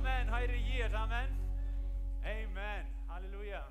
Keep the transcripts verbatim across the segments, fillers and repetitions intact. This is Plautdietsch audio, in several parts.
Amen. Hee rejieet. Amen. Amen. Halleluja.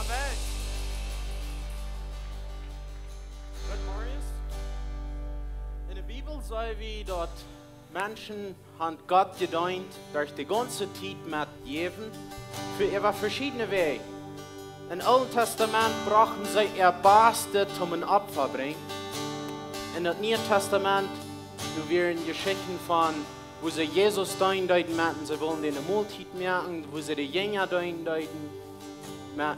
Amen. Good morning. En de Bibel see wie daut Menschen han Gott jedeent derch de gaunze Tiet met jäwen, fa äwa veschiedne Wäaj. Em Oolen Tastament brochten see äa Bastet toom een Opfa brinjen. En daut Niee Tastament, doa wieren Jeschichten von, woo see Jesus deenen deeden met, see wullen dän ne Moltiet moaken, woo see de Jinja deenen deeden met,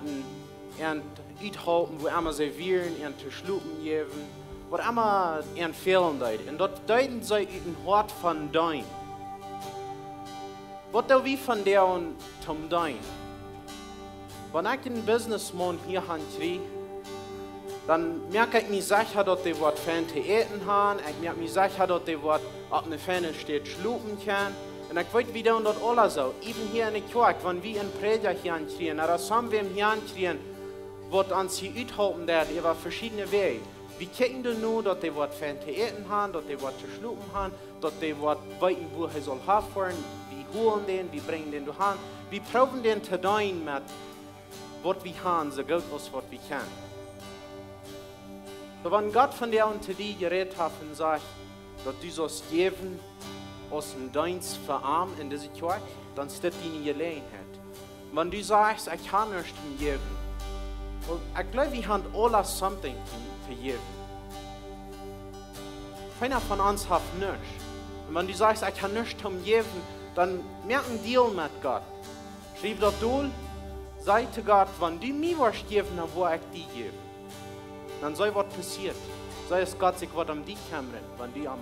un uthalpen, wua emma see wieren, un to schlopen jäwen, waut emma an fälen deed. Un daut deeden see ut een Hoat von Deen. Waut doo wie vondoag toom Deenen? Wan ekj een Businessmaun hia han kjrie, dan moak ekj mie secha, daut dee waut fein to äten han. Ekj moak mie secha, daut dee waut opp ne feine Städ schlopen kjennen. Un ekj weet, wie doonen daut aula soo. Even hia enne Kjoakj, wan wie een Prädja hia han kjrieen, ooda sommwäm hia han kjrieen, waut ons hia uthalpen deit äwa veschiedne Wäaj. Wie kjikjen doano, daut dee waut fein to äten han, daut dee waut to schlopen han, daut dee waut weeten, wua hee saul hanfoaren. Wie holen dän, wie brinjen dän doahan. Wie proowen dän to deenen met waut wie han, soo goot aus waut wie kjennen. Soo wan Gott vondoag to die jerät haft un sajcht, daut du saust jäwen aus een Deenst fa am en dise Kjoakj, dan es dit diene Jeläajenheit. Wan du sajchst: "Ekj hab nuscht toom jäwen." Well, ekj gleew, wie han aula something to, to jäwen. Kjeena von ons haft nuscht. Un wan du sajchst: "Ekj hab nuscht toom jäwen", dan moak een Deal met Gott. Schriew daut dol, saj to Gott: "Wan du mie woascht jäwen, dan woa ekj die jäwen." Dan see, waut passieet. See, aus Gott sikj woat om die kjemmren, wan du am,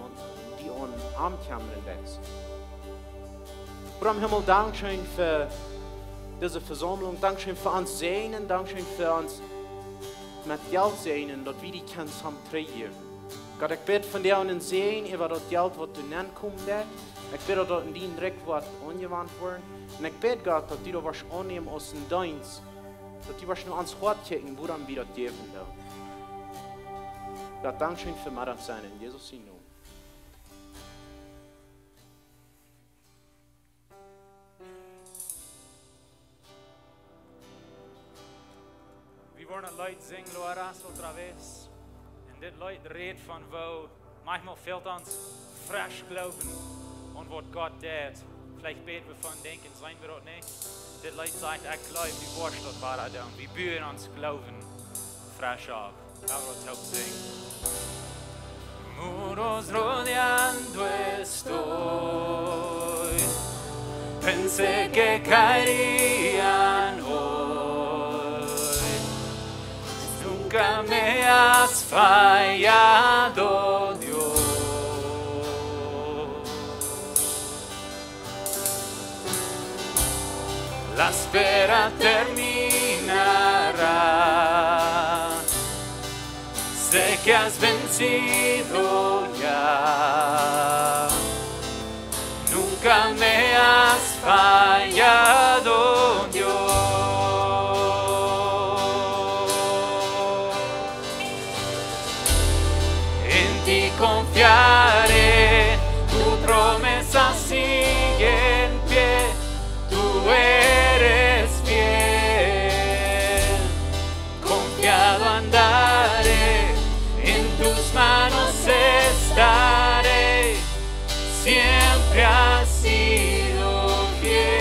die om am kjemmren deist. Voda em Himmel, dankscheen fa dise Vesaumlunk, dankscheen fa ons Säajen, dankscheen fa ons met Jelt säajnen, daut wie die kjennen toom trigjjäwen. Gott, ekj bäd vondoag een Säajen äwa daut Jelt, waut doa nenkomen woat. Ekj bäd, daut daut en dien Rikj woat aunjewant woaren. Un ekj bäd, Gott, daut du daut woascht aunnämen aus een Deenst, daut du woascht no ons Hoat kjikjen, wuarom wie daut jäwen doonen. Gott, dankscheen fa met ons sennen, en Jesus sien Nomen. Wie woaren een Leet sinjen, Loras, otra vez. Un dit Leet rät von, woo maunchmol fält ons fresch Gloowen aun waut Gott deit. Veleicht bät wie von denkjen, seenen wie daut nich. Dit Leet sajcht: "Ekj gleew, du woascht daut wada doonen." Wie buen ons Gloowen fresch opp. Lot ons toop sinjen. Muros rodeando estoy, pensé que caerían hoy, mas nunca me has fallado, Dios. La espera terminará. Sé que has vencido ya. Nunca me has fallado, Dios. En ti confiaré, tu promesa sigue en pie, tú eres fiel. Confiado andaré, en tus manos estaré, siempre has sido fiel.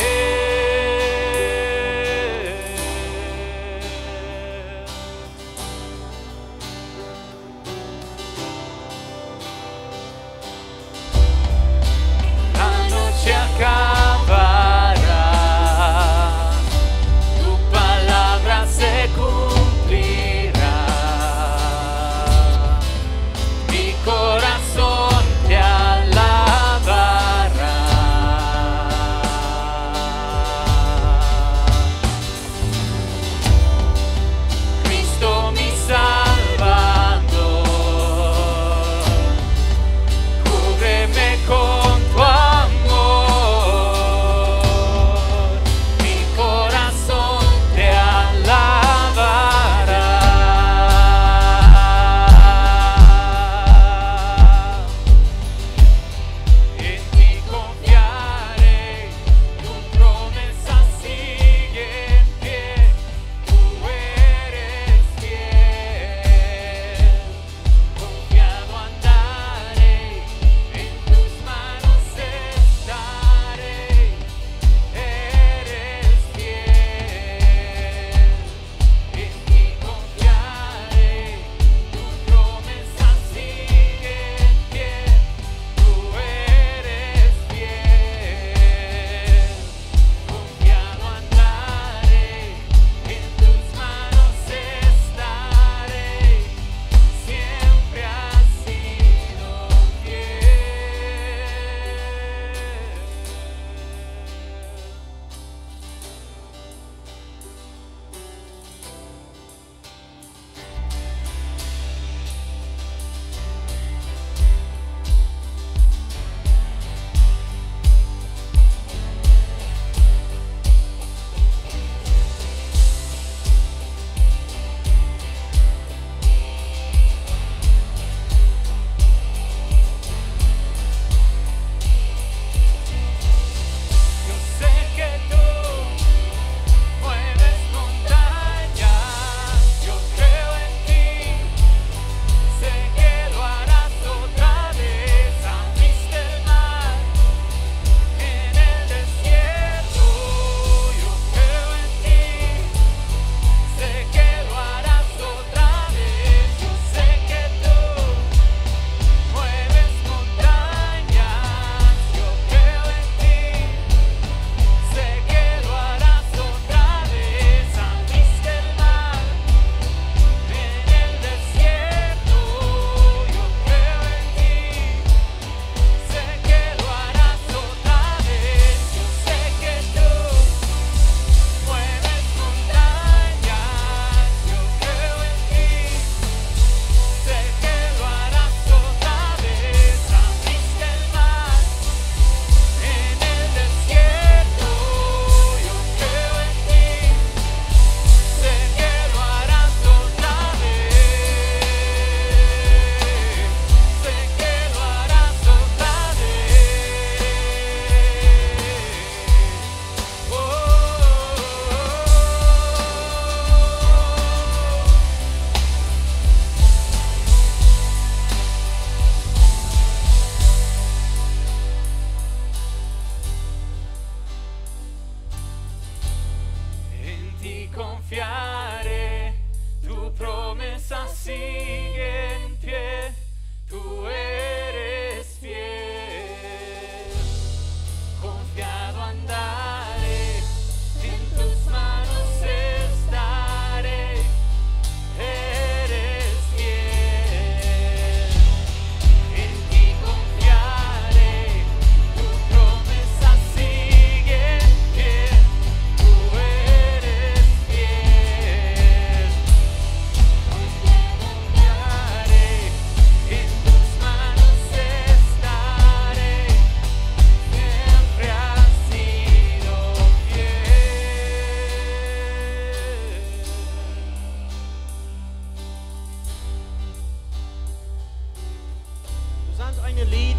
Een Lied,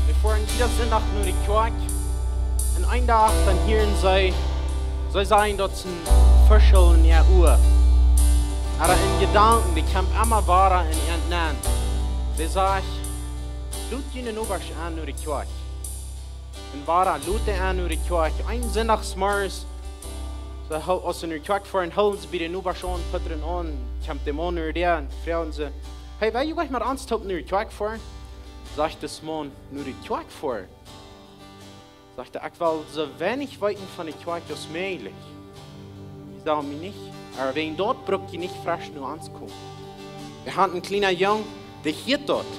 dee foaren jieda Sindach no de Kjoakj. Un een Dach dan hieren see, see sajen daut see een Fischel en äa Ua. Oba een Jedanken, dee kjemt emma wada en äant nenn. Dee sajcht: "Lot june Nobasch en no de Kjoakj." Un wada, lot dee en no de Kjoakj. Een Sindach zemorjes, see hoo-, aus see no de Kjoakj foaren, hoolen see bie de Nobasch aun, putren aun, kjemt de Maun no de Däa un froagen see: "Hey, well jie met ons toop no de Kjoakj foaren?" Sajcht de Maun: "No de Kjoakj foaren?" Sajcht hee: "Ekj well soo weinich weeten von de Kjoakj aus mäajlich. Jie sellen mie nich, oba wäajen daut bruck jie nich fresch no ons komen." Wie hauden een kjliena Jung, dee hieet daut,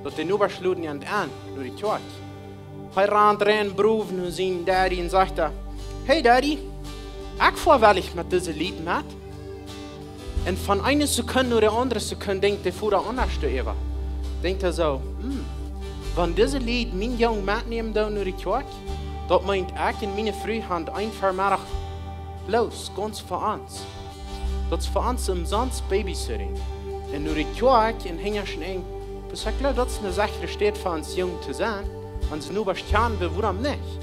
daut de Nobasch loden an, no de Kjoakj. Hee rand rein bowen no sienen Daddy un sajcht hee: "Hey Daddy, ekj foa wellich met dise Lied met." Un von eene Sekund no de aundre Sekund denkjt de Voda aundasch doaräwa. Denkjt hee soo: "Hm, wan dise Lied mienen Jung metnämen doonen no de Kjoakj, daut meent, ekj un miene Fru haben een Vemeddach bloos gaunz fa ons. Daut es fa ons omsonst babysitting. Un no de Kjoakj un hinjasch en Enj, bloos ekj jleew, daut es eene sechre Städ fa ons Jung to sennen. Onse Nobasch kjanen wie, wuarom nich?"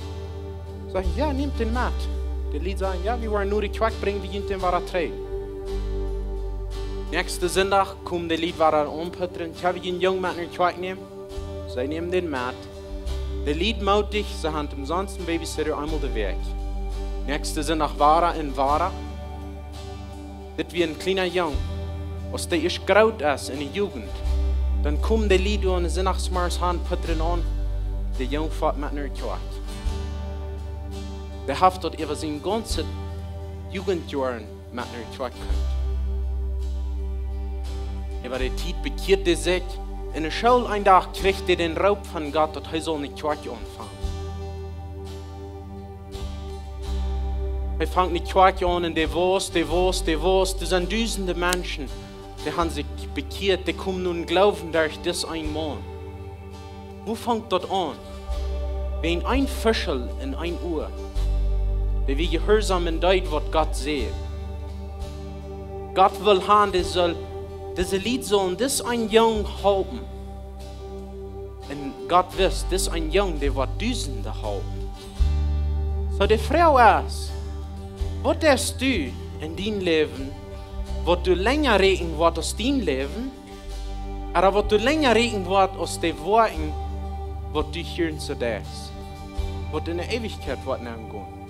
Sajcht hee: "Jo, nämt dän met." De Lied sajen: "Jo, wie woaren no de Kjoakj, brinjen wie junt dän wada trigj." Näakjsten Sindach komen de Lied wada aunputren: "Jo, wie june Jung met no de Kjoakj nämen." See nämen dän met. De Lied mootich, see haben omsonst een Babysitter eemol de Wäakj. Näakjsten Sindach wada un wada. Dit wia een kjliena Jung. Aus dee ieescht groot es en de Jugend, dan komen de Lied aun Sindachsmorjes han, putren aun, de Jung foat met no de Kjoakj. Dee haft daut äwa siene gaunze Jugendjoaren met no de Kjoakj jekjikjt. Äwa de Tiet bekjieet dee sikj. En de School een Dach kjricht dee dän Roop von Gott, daut hee saul ne Kjoakj aunfangen. Hee fangt ne Kjoakj aun un dee wausst, dee wausst, dee wausst. Doa sent dusende Menschen, dee haben sikj bekjieet, dee komen no dän Gloowen derch dis een Maun. Woo fangt daut aun? Wäajen een Fischel en een Ua, dee wia jehuarsom un deed, waut Gott säd. Gott wull han, dee sull, dise Lied sullen dis een Jung halpen. Un Gott wist, dis een Jung, dee woat dusende halpen. Soo, de Froag es: Waut deist du en dien Läwen, waut du lenja räakjen woascht aus dien Läwen, ooda waut du lenja räakjen woascht aus de Woakjen, waut du hia en soo deist, waut enne Eewichkjeit woat aungonen?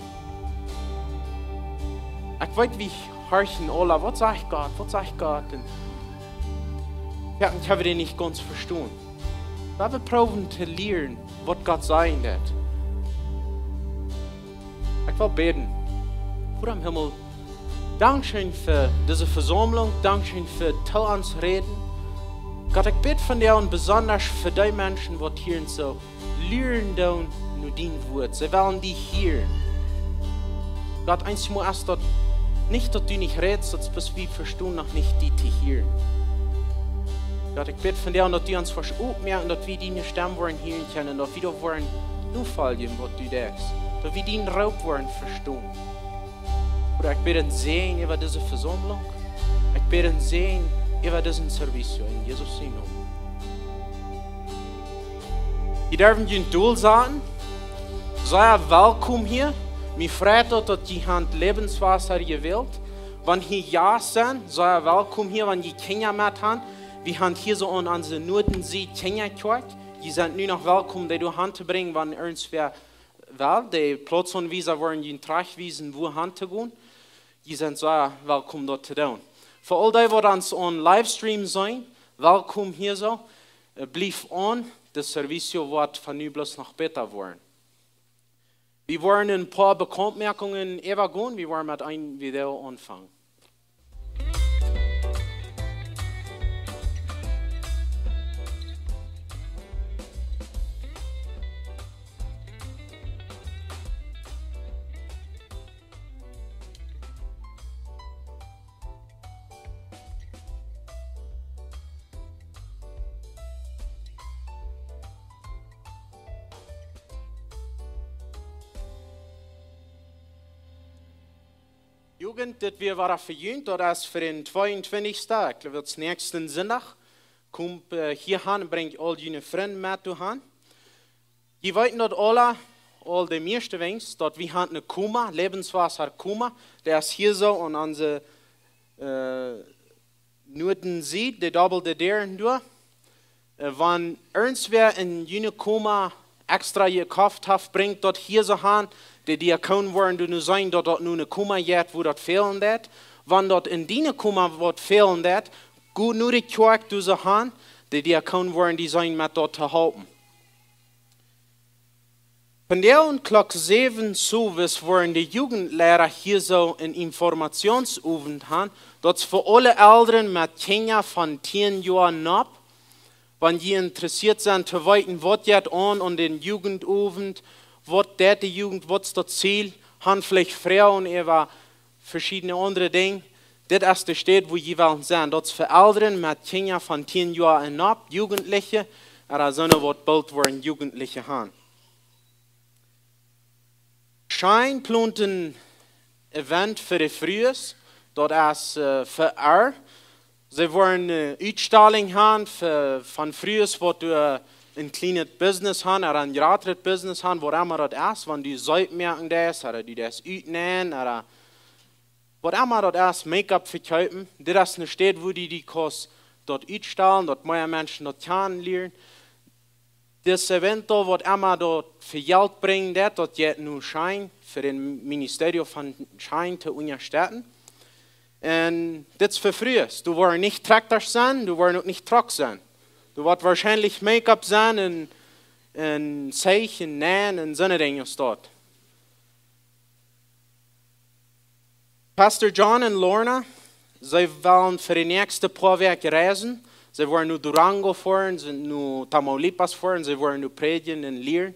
Ekj weet, wie horchen aula: Waut sajcht Gott? Waut sajcht Gott? Un jo, ekj hab dän nich gaunz vestonen. Lot ons proowen to lieren, waut Gott sajen deit. Ekj well bäden. Voda em Himmel, dankscheen fa dise Vesaumlunk, dankscheen fa to ons räden. Gott, ekj bäd vondoag besonda fa dee Menschen, waut hia en soo luaren doonen no dien Wuat. See wellen die hieren. Gott, eenjemol es daut nich, daut du nich rätst, daut es bloos, wie vestonen noch nich, die to hieren. Gott, ekj bäd vondoag, daut du ons woascht opmoaken, daut wie diene Stemm woaren hieren kjennen, daut wie doa woaren nofoljen, waut du deist, daut wie dienen Roop woaren vestonen. Voda, ekj bäd een Säajen äwa dise Vesaumlunk. Ekj bäd een Säajen äwa disen Servicio en Jesus sienen Nomen. Jie derwen junt dolsaten. Sea welkom hia. Mie freit daut, daut jie han Lebenswasser jewält. Wan jie Jast sent, sea welkom hia. Wan jie Kjinja met han, wie han hia soo aun onse Nuadensied Kjinjakjoakj. Jie sent nu noch welkom, dee doa han to brinjen, wan irjentwäa well. De Plautzaunwiesa woaren junt trajchtwiesen, wua han to gonen. Jie sent sea welkom, daut to doonen. Fa aul dee, waut ons aun Livestream seenen, welkom hia soo. Äh, bliew aun, de Servicio woat von nu bloos noch bäta woaren. Wie woaren een poa Bekauntmoakungen äwagonen. Wie woaren met een Video aunfangen. Jugend, dit wia wada fa junt, daut es fa dän tweeuntwintichsten, ekj jleew, daut es näakjsten Sindach. Komt, äh, hia han, brinjt aul june Frind met doa han. Jie weeten daut aula, aul de mieeschte weens, daut wie han eene Koma, Lebenswasser Koma. Dee es hia soo aun onse, äh, Nuadensied, de dobbelde Däaren doa. Äh, wan irjentwäa eene june Koma extra jekoft haft, brinjt daut hia soo han, de Diakonen woaren doa nu seenen, daut daut nu eene Koma jeft, wua daut fälen deit. Wan daut en diene Koma waut fälen deit, go no de Kjoakj doa soo han, de Diakonen woaren die seenen met daut to halpen. Vondoag Klock säwen Owes woaren de Jugendleida hia soo eenen Informationsowent han, daut es fa aule Elren met Kjinja von tieen Joa un opp. Wan jie interessieet sent to weeten, waut jeit aun aun dän Jugendowent, waut deit de Jugend, waut es daut Ziel, han veleicht Froagen äwa veschiedne aundre Dinja, dit es de Städ, wua jie wellen sennen. Daut es fa Elren met Kjinja von tieen Joa un opp, Jugendliche, ooda soone, waut boolt woaren Jugendliche han. Shine plont een Event fa de Frues, daut es, äh, fa äa. See woaren eene Utstalinj han fa, von Frues, waut, äh, een kjlienet Business han, ooda een jratret Business han, waut emma daut es, wan du Seep moaken deist, ooda du deist utnähen, ooda waut emma daut es, Make-up vekjeepen. Dit es eene Städ, wua du die kaust daut utstalen, daut mea Menschen daut kjanen lieren. Dit Event, waut emma daut fa Jelt brinjen deit, daut jeit no Shine, fa daut Ministerio von Shine to unjastetten. Un dit es fa Frues. Doa woaren nich Trakjtasch sennen, doa woaren uk nich Trucks sennen. Doa woat woarschienlich Make-up sennen un, un Seichen, Nähen un soone Dinja aus daut. Pastor John un Lorna, see wellen fa de näakjste poa Wäakj reisen. See woaren no Durango foaren, see no Tamaulipas foaren, see woaren doa prädjen un lieren.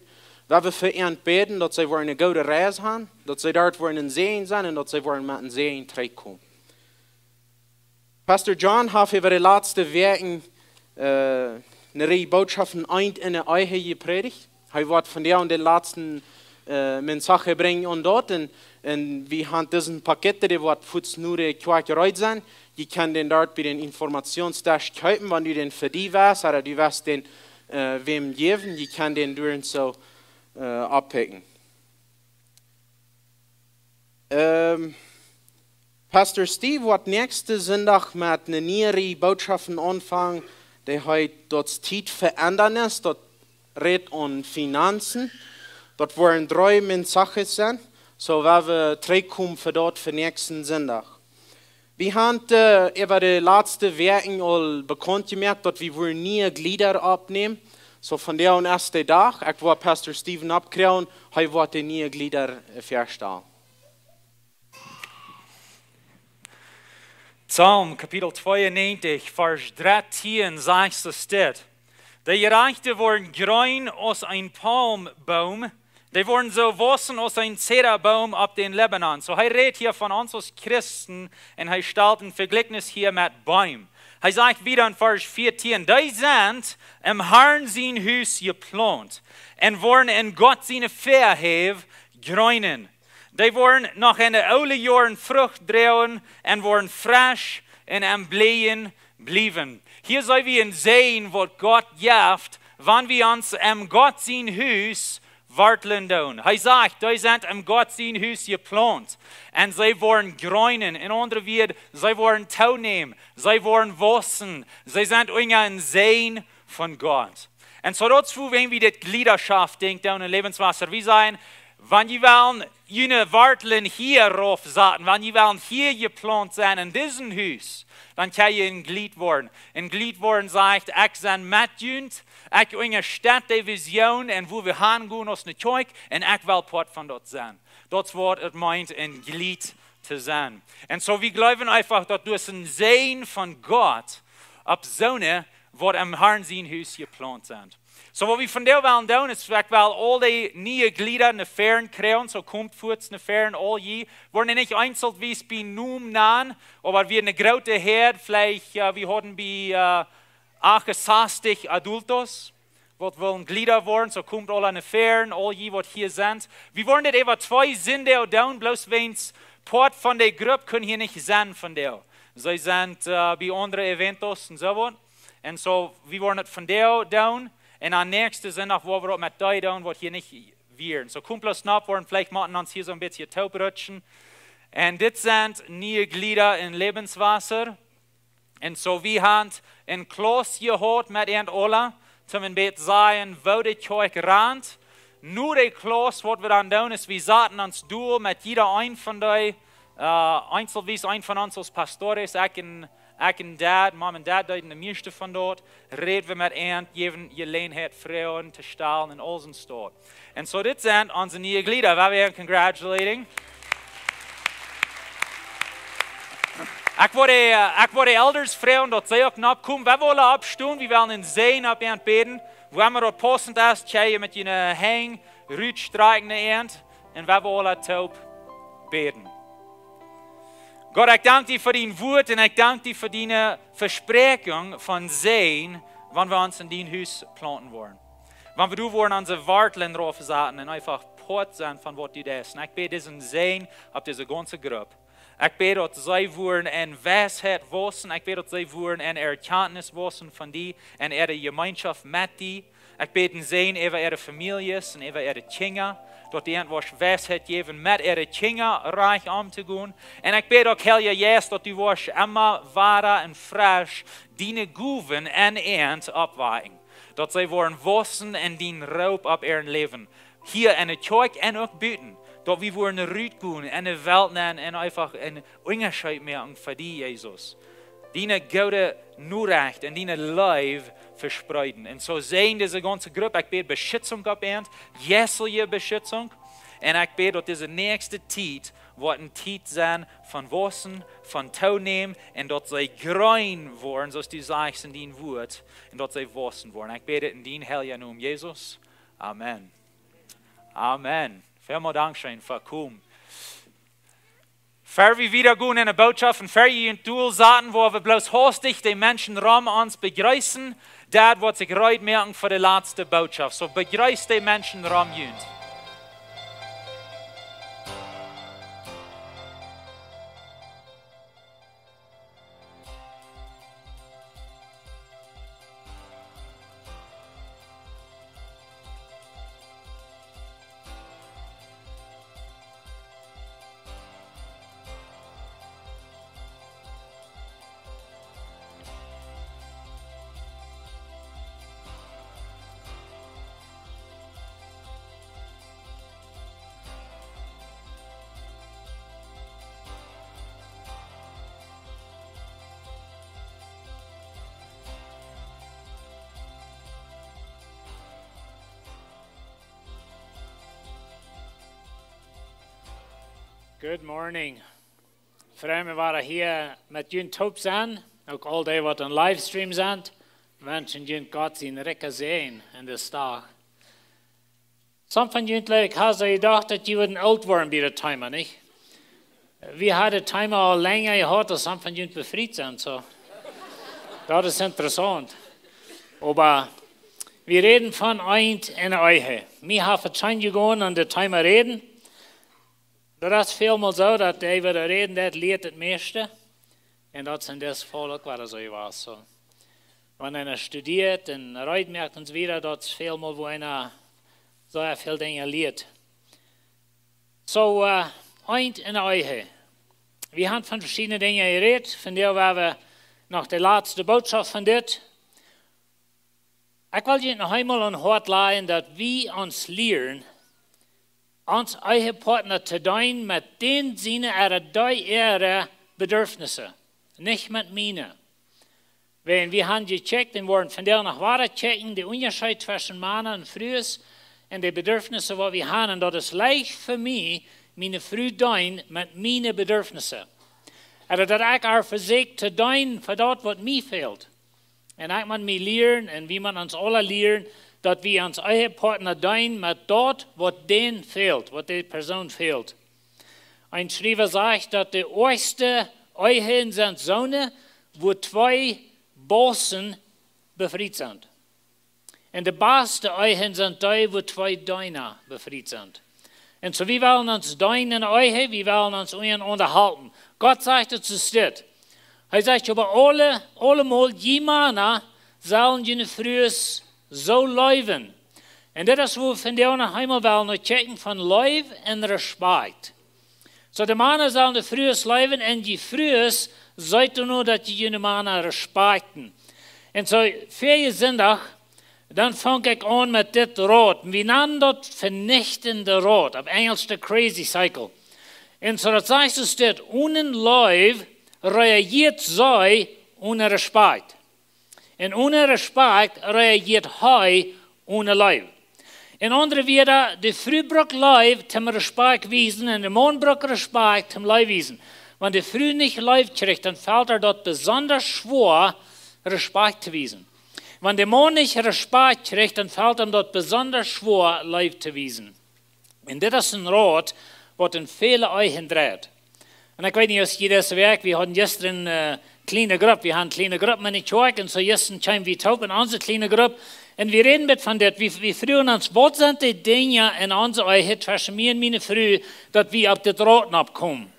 Wie wellen fa an bäden, daut see woaren eene goode Reis han, daut see doa woaren een Säajen sennen un daut see woaren met een Säajen trigjkomen. Pastor John haft äwa de latste Wäakjen, äh, eene Rieej Bootschoften eent en de Ehe jeprädicht. Hee woat vondoag dän latsten, äh, Mensaje brinjen aun daut. Un, un wie han dise Pakjete, dee woat fuaz no de Kjoakj reed sennen. Jie kjennen dän doa bie dän Informationsdesk kjeepen, wan du dän fa die west, ooda du west dän, äh, wäm jäwen. Jie kjennen dän doa soo, äh, oppikjen. Ähm, Pastor Steve woat näakjsten Sindach met eene niee Rieej Bootschoften aunfangen, dee heet Daut Tiet veendren es, daut rät aun Finanzen. Daut woaren dree Mensajes sennen, soo wie woaren trigjkomen fa daut fa näakjsten Sindach. Wie han, äh, äwa de latste Wäakjen aul bekaunt jemoakt, daut wie woaren niee Jlieda oppnämen. Soo vondoag es de Dach, ekj woa Pastor Steven oppkjrieen, hee woat de niee Jlieda, äh, väastalen. Psalm Kapitel tweeunnegentig, Varsch drettieen sajcht soo dit: De Jerajchte woaren jreen aus een Palmboom, dee woaren soo wausen aus een Zedaboom opp dän Libanon. Soo, hee rät hia von ons aus Christen un hee stalt een Vejlikjnis hia met Beem. Hee sajcht wieda en Varsch vieetieen: Dee sent em Harn sien Hus jeplaunt un woaren en Gott siene Väahäw jreenen. Dee woaren noch en de oole Joaren Frucht droagen un woaren fresch un aum Bleien bliewen. Hia seenen wie een Säajen, waut Gott jeft, wan wie ons em Gott sien Hus wartlen doonen. Hee sajcht, dee sent em Gott sien Hus jeplaunt. Un see woaren jreenen. En aundre Wieed, see woaren toonämen. See woaren wausen. See sent unja een Säajen von Gott. Un soo daut es, wua wie dit Jliedaschoft denkjen doonen en Lebenswasser. Wie sajen, wan jie wellen june Wartlen hia rauf saten, wan jie wellen hia jeplaunt sennen en disen Hus, dan kjenn jie een Jlied woaren. Een Jlied woaren sajcht, ekj sie met junt, ekj unjastett de Vision un wua wie han gonen aus eene Kjoakj un ekj well Poat von daut sennen. Daut es waut et meent, een Jlied to sennen. Un soo, wie jleewen eefach, daut doa een Säajen von Gott opp soone, waut em Harn sien Hus jeplaunt sent. Soo, waut wie vondoag wellen doonen, es, ekj well aul de niee Jlieda no väaren kjrieen, soo komt fuaz no väaren, aul jie. Woaren nich eenzelwies bie Nomen nanen, oba wie eene groote Häad, veleicht, äh, wie hauden bie, äh, achtensastich Adultos, waut wellen Jlieda woaren, soo komt aula no väaren, aul jie, waut hia sent. Wie woaren dit äwa twee Sindach doonen, bloos wäajens Poat von de Grupp kaun hia nich sennen vondoag. See sent, äh, bie aundre Eventos un soo waut. Un soo, wie woaren daut vondoag doonen. Un aum näakjsten Sindach woa wie daut met dee doonen, waut hia nich wieren. Soo, komt bloos nopp, woaren veleicht motten ons hia soo een bät toop rutschen. Un dit sent niee Jlieda en Läwenswota. Un soo, wie haben eene Klauss jehaut met an aula, toom een bät seenen, woo de Kjoakj rant. No de Klauss, waut wie dan doonen, es, wie saten ons doa met jieda een von dee, äh, eenselwies een von ons aus Pastores, ekj un, ekj un Dad, Mom un Dad deeden de mieeschte von daut, räd wie met an, jäwen Jeläajenheit Froagen to stalen un aul soon Stoff. Un soo, dit sent onse niee Jlieda, wua wie an congratulating. Ekj woa de, äh, ekj woa de Elders froagen, daut see uk nopp komen. Wie wellen oppstonen, wie wellen een Säajen opp an bäden. Wua emma daut paussent es, kjenn jie met june Henj rutstrakjen no an. Un wie wellen toop bäden. Gott, ekj dank die fa dien Wort un ekj dank die fa diene Vespräakjunk von Säajen, wan wie ons en dien Hus plaunten woaren. Wan wie doa woaren onse Wartlen rauf saten un eefach Poat sennen von waut du deist. Un ekj bäd disen Säajen opp dise gaunze Grupp. Ekj bäd, daut see woaren en Weisheit waussen. Ekj bäd, daut see woaren en Erkjantnis waussen von die un äare Jemeenschoft met die. Ekj bäd een Säajen äwa äare Famieljes un äwa äare Kjinja, daut du an woascht Weisheit jäwen, met äare Kjinja rajcht omtogonen. Un ekj bäd uk, Heilja Jeist, daut du woascht emma wada un fresch diene Gowen en an oppwakjen, daut see woaren waussen en dien Roop opp äa Läwen, hia en de Kjoakj un uk buten, daut wie woaren rutgonen en de Welt nenn un eefach een Unjascheet moaken fa die, Jesus. Diene goode Norecht un diene Leew vespreeden. Un soo säajen dise gaunze Grupp, ekj bäd Beschitzunk opp an, jeistelje Beschitzunk. Un ekj bäd, daut dise näakjste Tiet woat eene Tiet sennen von waussen, von toonämen, un daut see jreen woaren, soo aus du sajchst en dien Wort, un daut see waussen woaren. Ekj bäd dit en dien heilja Nomen, Jesus. Amen. Amen. Välmol dankscheen fa komen. Ver wie wieda gonen en de Bootschoft un ver jie junt dol saten, woa wie bloos haustich de Menschen rom ons bejreessen, daut woat sikj reed moaken fa de latste Bootschoft. Soo bejreess de Menschen rom junt. Good morning. Frei mie wada hia met junt toop sennen, uk aul dee waut aum Livestream sent. Wenschen junt Gott sienen rikjen Säajen en disen Dach. Some von junt, like, haben jedocht daut jie wudden oolt woaren bie daut Thema, nich? Wie haben daut Thema aul lenja jehaut aus some von junt befriet sent, soo. Daut es interessaunt. Oba wie räden von Eent en de Ehe. Mie haft et scheen jegonen aun daut Thema räden. Daut es välmol soo daut dee waut räden deit, lieet daut mieeschte. Un daut es en dit Faul uk wada soo jewast, soo. Wan eena studieet un reed moakt un soo wieda, daut es välmol wua eena soo väl Dinja lieet. Soo, äh, Eent en de Ehe. Wie haben von veschiedne Dinja jerät. Vondoag woa wie no de latste Bootschoft von dit. Ekj well junt noch eemol aun daut Hoat lajen daut wie ons lieren, ons Ehepartna to deenen met dän siene ooda dee äare Bedürfnisse, nich met miene. Wan wie haben jecheckt un woaren vondoag noch wieda checken, dän Unjascheet tweschen Mana un Frues un de Bedürfnisse waut wie haben. Un daut es leicht fa mie, miene Fru deenen met miene Bedürfnisse. Ooda daut ekj äa vesieekj to deenen fa daut waut mie fält. Un ekj mott mie lieren, un wie motten ons aula lieren, daut wie ons Ehepartna deenen met daut waut dän fält, waut de Persoon fält. Een Schriewa sajcht daut de oajchste Ehen sent soone, wua twee Baussen befriet sent. Un de baste Ehen sent dee, wua twee Deena befriet sent. Un soo, wie wellen ons deenen en de Ehe, wie wellen ons unjarenaunda halpen. Gott sajcht et soo, steit. Hee sajcht, oba aule, aulemol, jie Mana, sellen june Frues soo leewen. Un dit es wua wie vondoag noch eemol wellen no kjikjen von Leew un Respakjt. Soo de Mana sellen de Frues leewen un jie Frues, seet doano daut jie june Mana respakjten. Un soo, väajen Sindach, dan funk ekj aun met dit Rot. Wie nanen daut venichtende Rot, opp Enjelsch de crazy cycle. Un soo daut sajcht soo dit: Onen Leew reajieet see onen Respakjt. Un onen Respakjt reajieet hee onen Leew. En aundre Wieed, de Fru brukt Leew toom Respakjt wiesen un de Maun brukt Respakjt toom Leew wiesen. Wan de Fru nich Leew kjricht, dan felt äa daut besonda schwoa, Respakjt to wiesen. Wan de Maun nich Respakjt kjricht, dan felt am daut besonda schwoa, Leew to wiesen. Un dit es een Rot, waut en väle Ehen dreit. Un ekj weet nich aus jie dise Wäakj, wie hauden jistren, äh, kjliene Grupp, wie hauden kjliene Gruppen enne Kjoakj, un soo jistren kjeemen wie toop en onse kjliene Grupp. Un wie räden met von dit, wie, wie fruagen ons, waut sent de Dinja en onse Ehe tweschen mie un miene Fru, daut wie opp dit Rot nopp komen.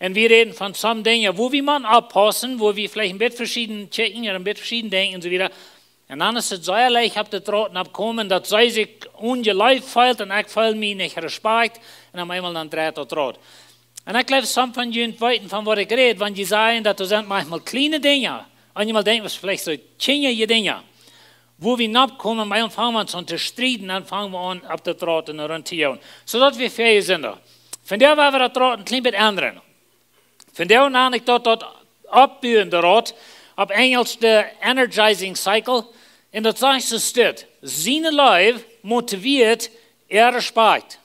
Un wie räden von some Dinja, wua wie motten oppaussen, wua wie veleicht een bät veschieden kjikjen, ooda een bät veschieden denkjen un soo wieda. Un dan es et sea leicht opp dit Rot nopp komen, daut see sikj onjeleeft feelt un ekj feel mie nich Respakjt. Un opp eemol dan dreit daut Rot. Un ekj jleew, some von junt weeten von waut ekj räd, wan jie sajen daut doa sent maunchmol kjliene Dinja. Un jie mol denkjen, waut veleicht soo kjinjaje Dinja. Wua wie nopp komen, opp eemol fangen wie aun to strieden, dan fangen wie aun opp daut Rot en de Runt to gonen. Soo daut wie väajen Sindach. Vondoag woa wie daut Rot een kjlien bät endren. Vondoag nan ekj daut, daut oppbuende Rot, opp Enjelsch de energizing cycle. Un daut sajcht soo dit: Siene Leew motivieet äa Respakjt.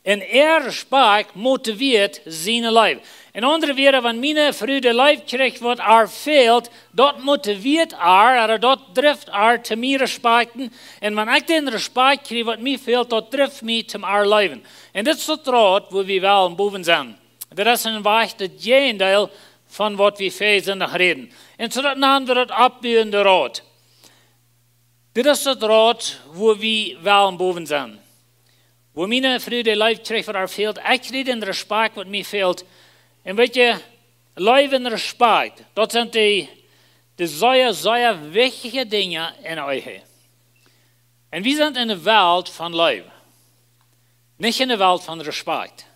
Un äa Respakjt motivieet siene Leew. En aundre Wieed, wan miene Fru de Leew kjricht, waut äa fält, daut motivieet äa, ooda daut drift äa toom mie respakjten. Un wan ekj dän Respakjt kjrie, waut mie fält, daut drift mie toom äa leewen. Un dit es daut Rot, wua wie wellen bowen sennen. Dit es een Wajch daut Jäajendeel von waut wie väajen Sindach räden. Un soo daut nanen wie daut oppbuende Rot. Dit es daut Rot, wua wie wellen bowen sennen. Wua miene Fru de Leew kjricht, waut äa fält, ekj kjrie dän Respakjt, waut mie fält. Un weet jie, Leew un Respakjt, daut sent de, de sea, sea wichtje Dinja en Ehe. Un wie sent en de Welt von Leew, nich en de Welt von Respakjt.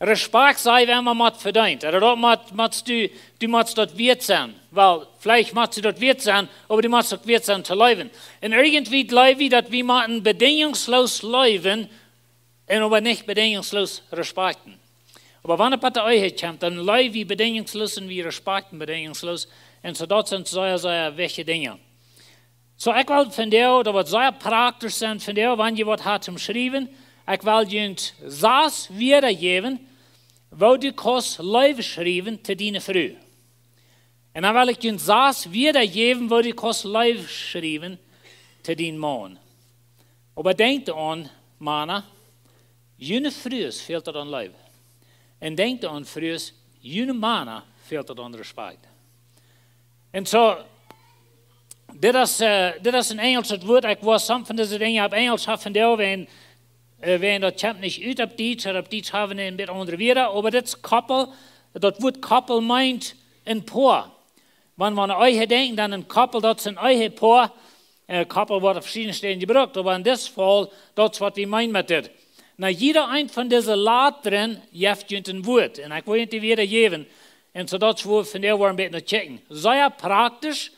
Respakjt, saj wie, mott vedeent. Ooda daut mott, motst du, du motst daut wieet sennen. Well, veleicht motst du daut wieet sennen, oba du motst uk wieet sennen to leewen. Un irjentwoo jleew wie, daut wie motten bedinjungsloos leewen un oba nich bedinjungsloos respakjten. Oba wan et bie de Ehe kjemt, dan leew wie bedinjungsloos un wie respakjten bedinjungsloos. Un soo daut sent sea, sea wichtje Dinja. Soo, ekj well vondoag, daut woat sea praktisch sennen vondoag, wan jie waut haben toom schriewen. Ekj well junt sas Wieed jäwen, woo du kaust Leew schriewen to diene Fru. Un dan well ekj junt sas Wieed jäwen, woo du kaust Leew schriewen to dienen Maun. Oba denkjt doaraun, Mana, june Frues fält daut aun Leew. Un denkjt doaraun, Frues, june Mana fält daut aun Respakjt. Un soo, dit es, äh, dit es een Enjelsch Wuat. Ekj wull some von dise Dinja opp Enjelsch haben, dee wan, äh, wan daut kjemt nich ut opp Dietsch, ooda opp Dietsch haben wie een bät aundre Wieed, oba dit es couple, daut Wuat couple meent een Poa. Wan wie aun Ehe denkjen, dan een couple, daut es een Ehepoa. Äh, couple woat opp veschiedne Städen jebrukt, oba en dit Faul, daut es waut wie meenen met dit. Nu, jieda een von dise Latren jeft junt een Wuat. Un ekj well junt dee Wieed jäwen. Un soo daut wie vondoag woaren een bät no kjikjen. Sea praktisch.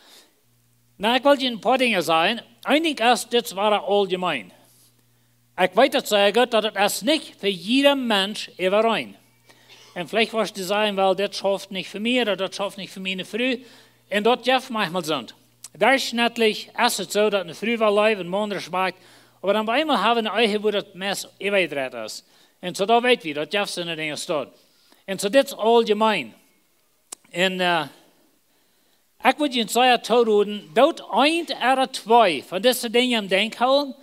Nu, ekj well junt een poa Dinja sajen. Een Dinkj es, dit es wada auljemeen. Ekj weet daut sea goot, daut et es nich fa jieda Mensch äwareen. Un veleicht woascht du sajen, well, dit schauft nich fa mie, ooda daut schauft nich fa miene Fru. Un daut jeft maunchmol soont. Derchschnittlich es et soo, daut eene Fru well leewen, een Maun Respakjt. Oba dan opp eemol haben wie eene Ehe, wua daut meist äwajedreit es. Un soo, daut weet wie, daut jeft soone Dinja doa. Un soo, dit es auljemeen. Un, äh, ekj wudd junt sea toroden, doot eent ooda twee von dise Dinja em Denkj hoolen,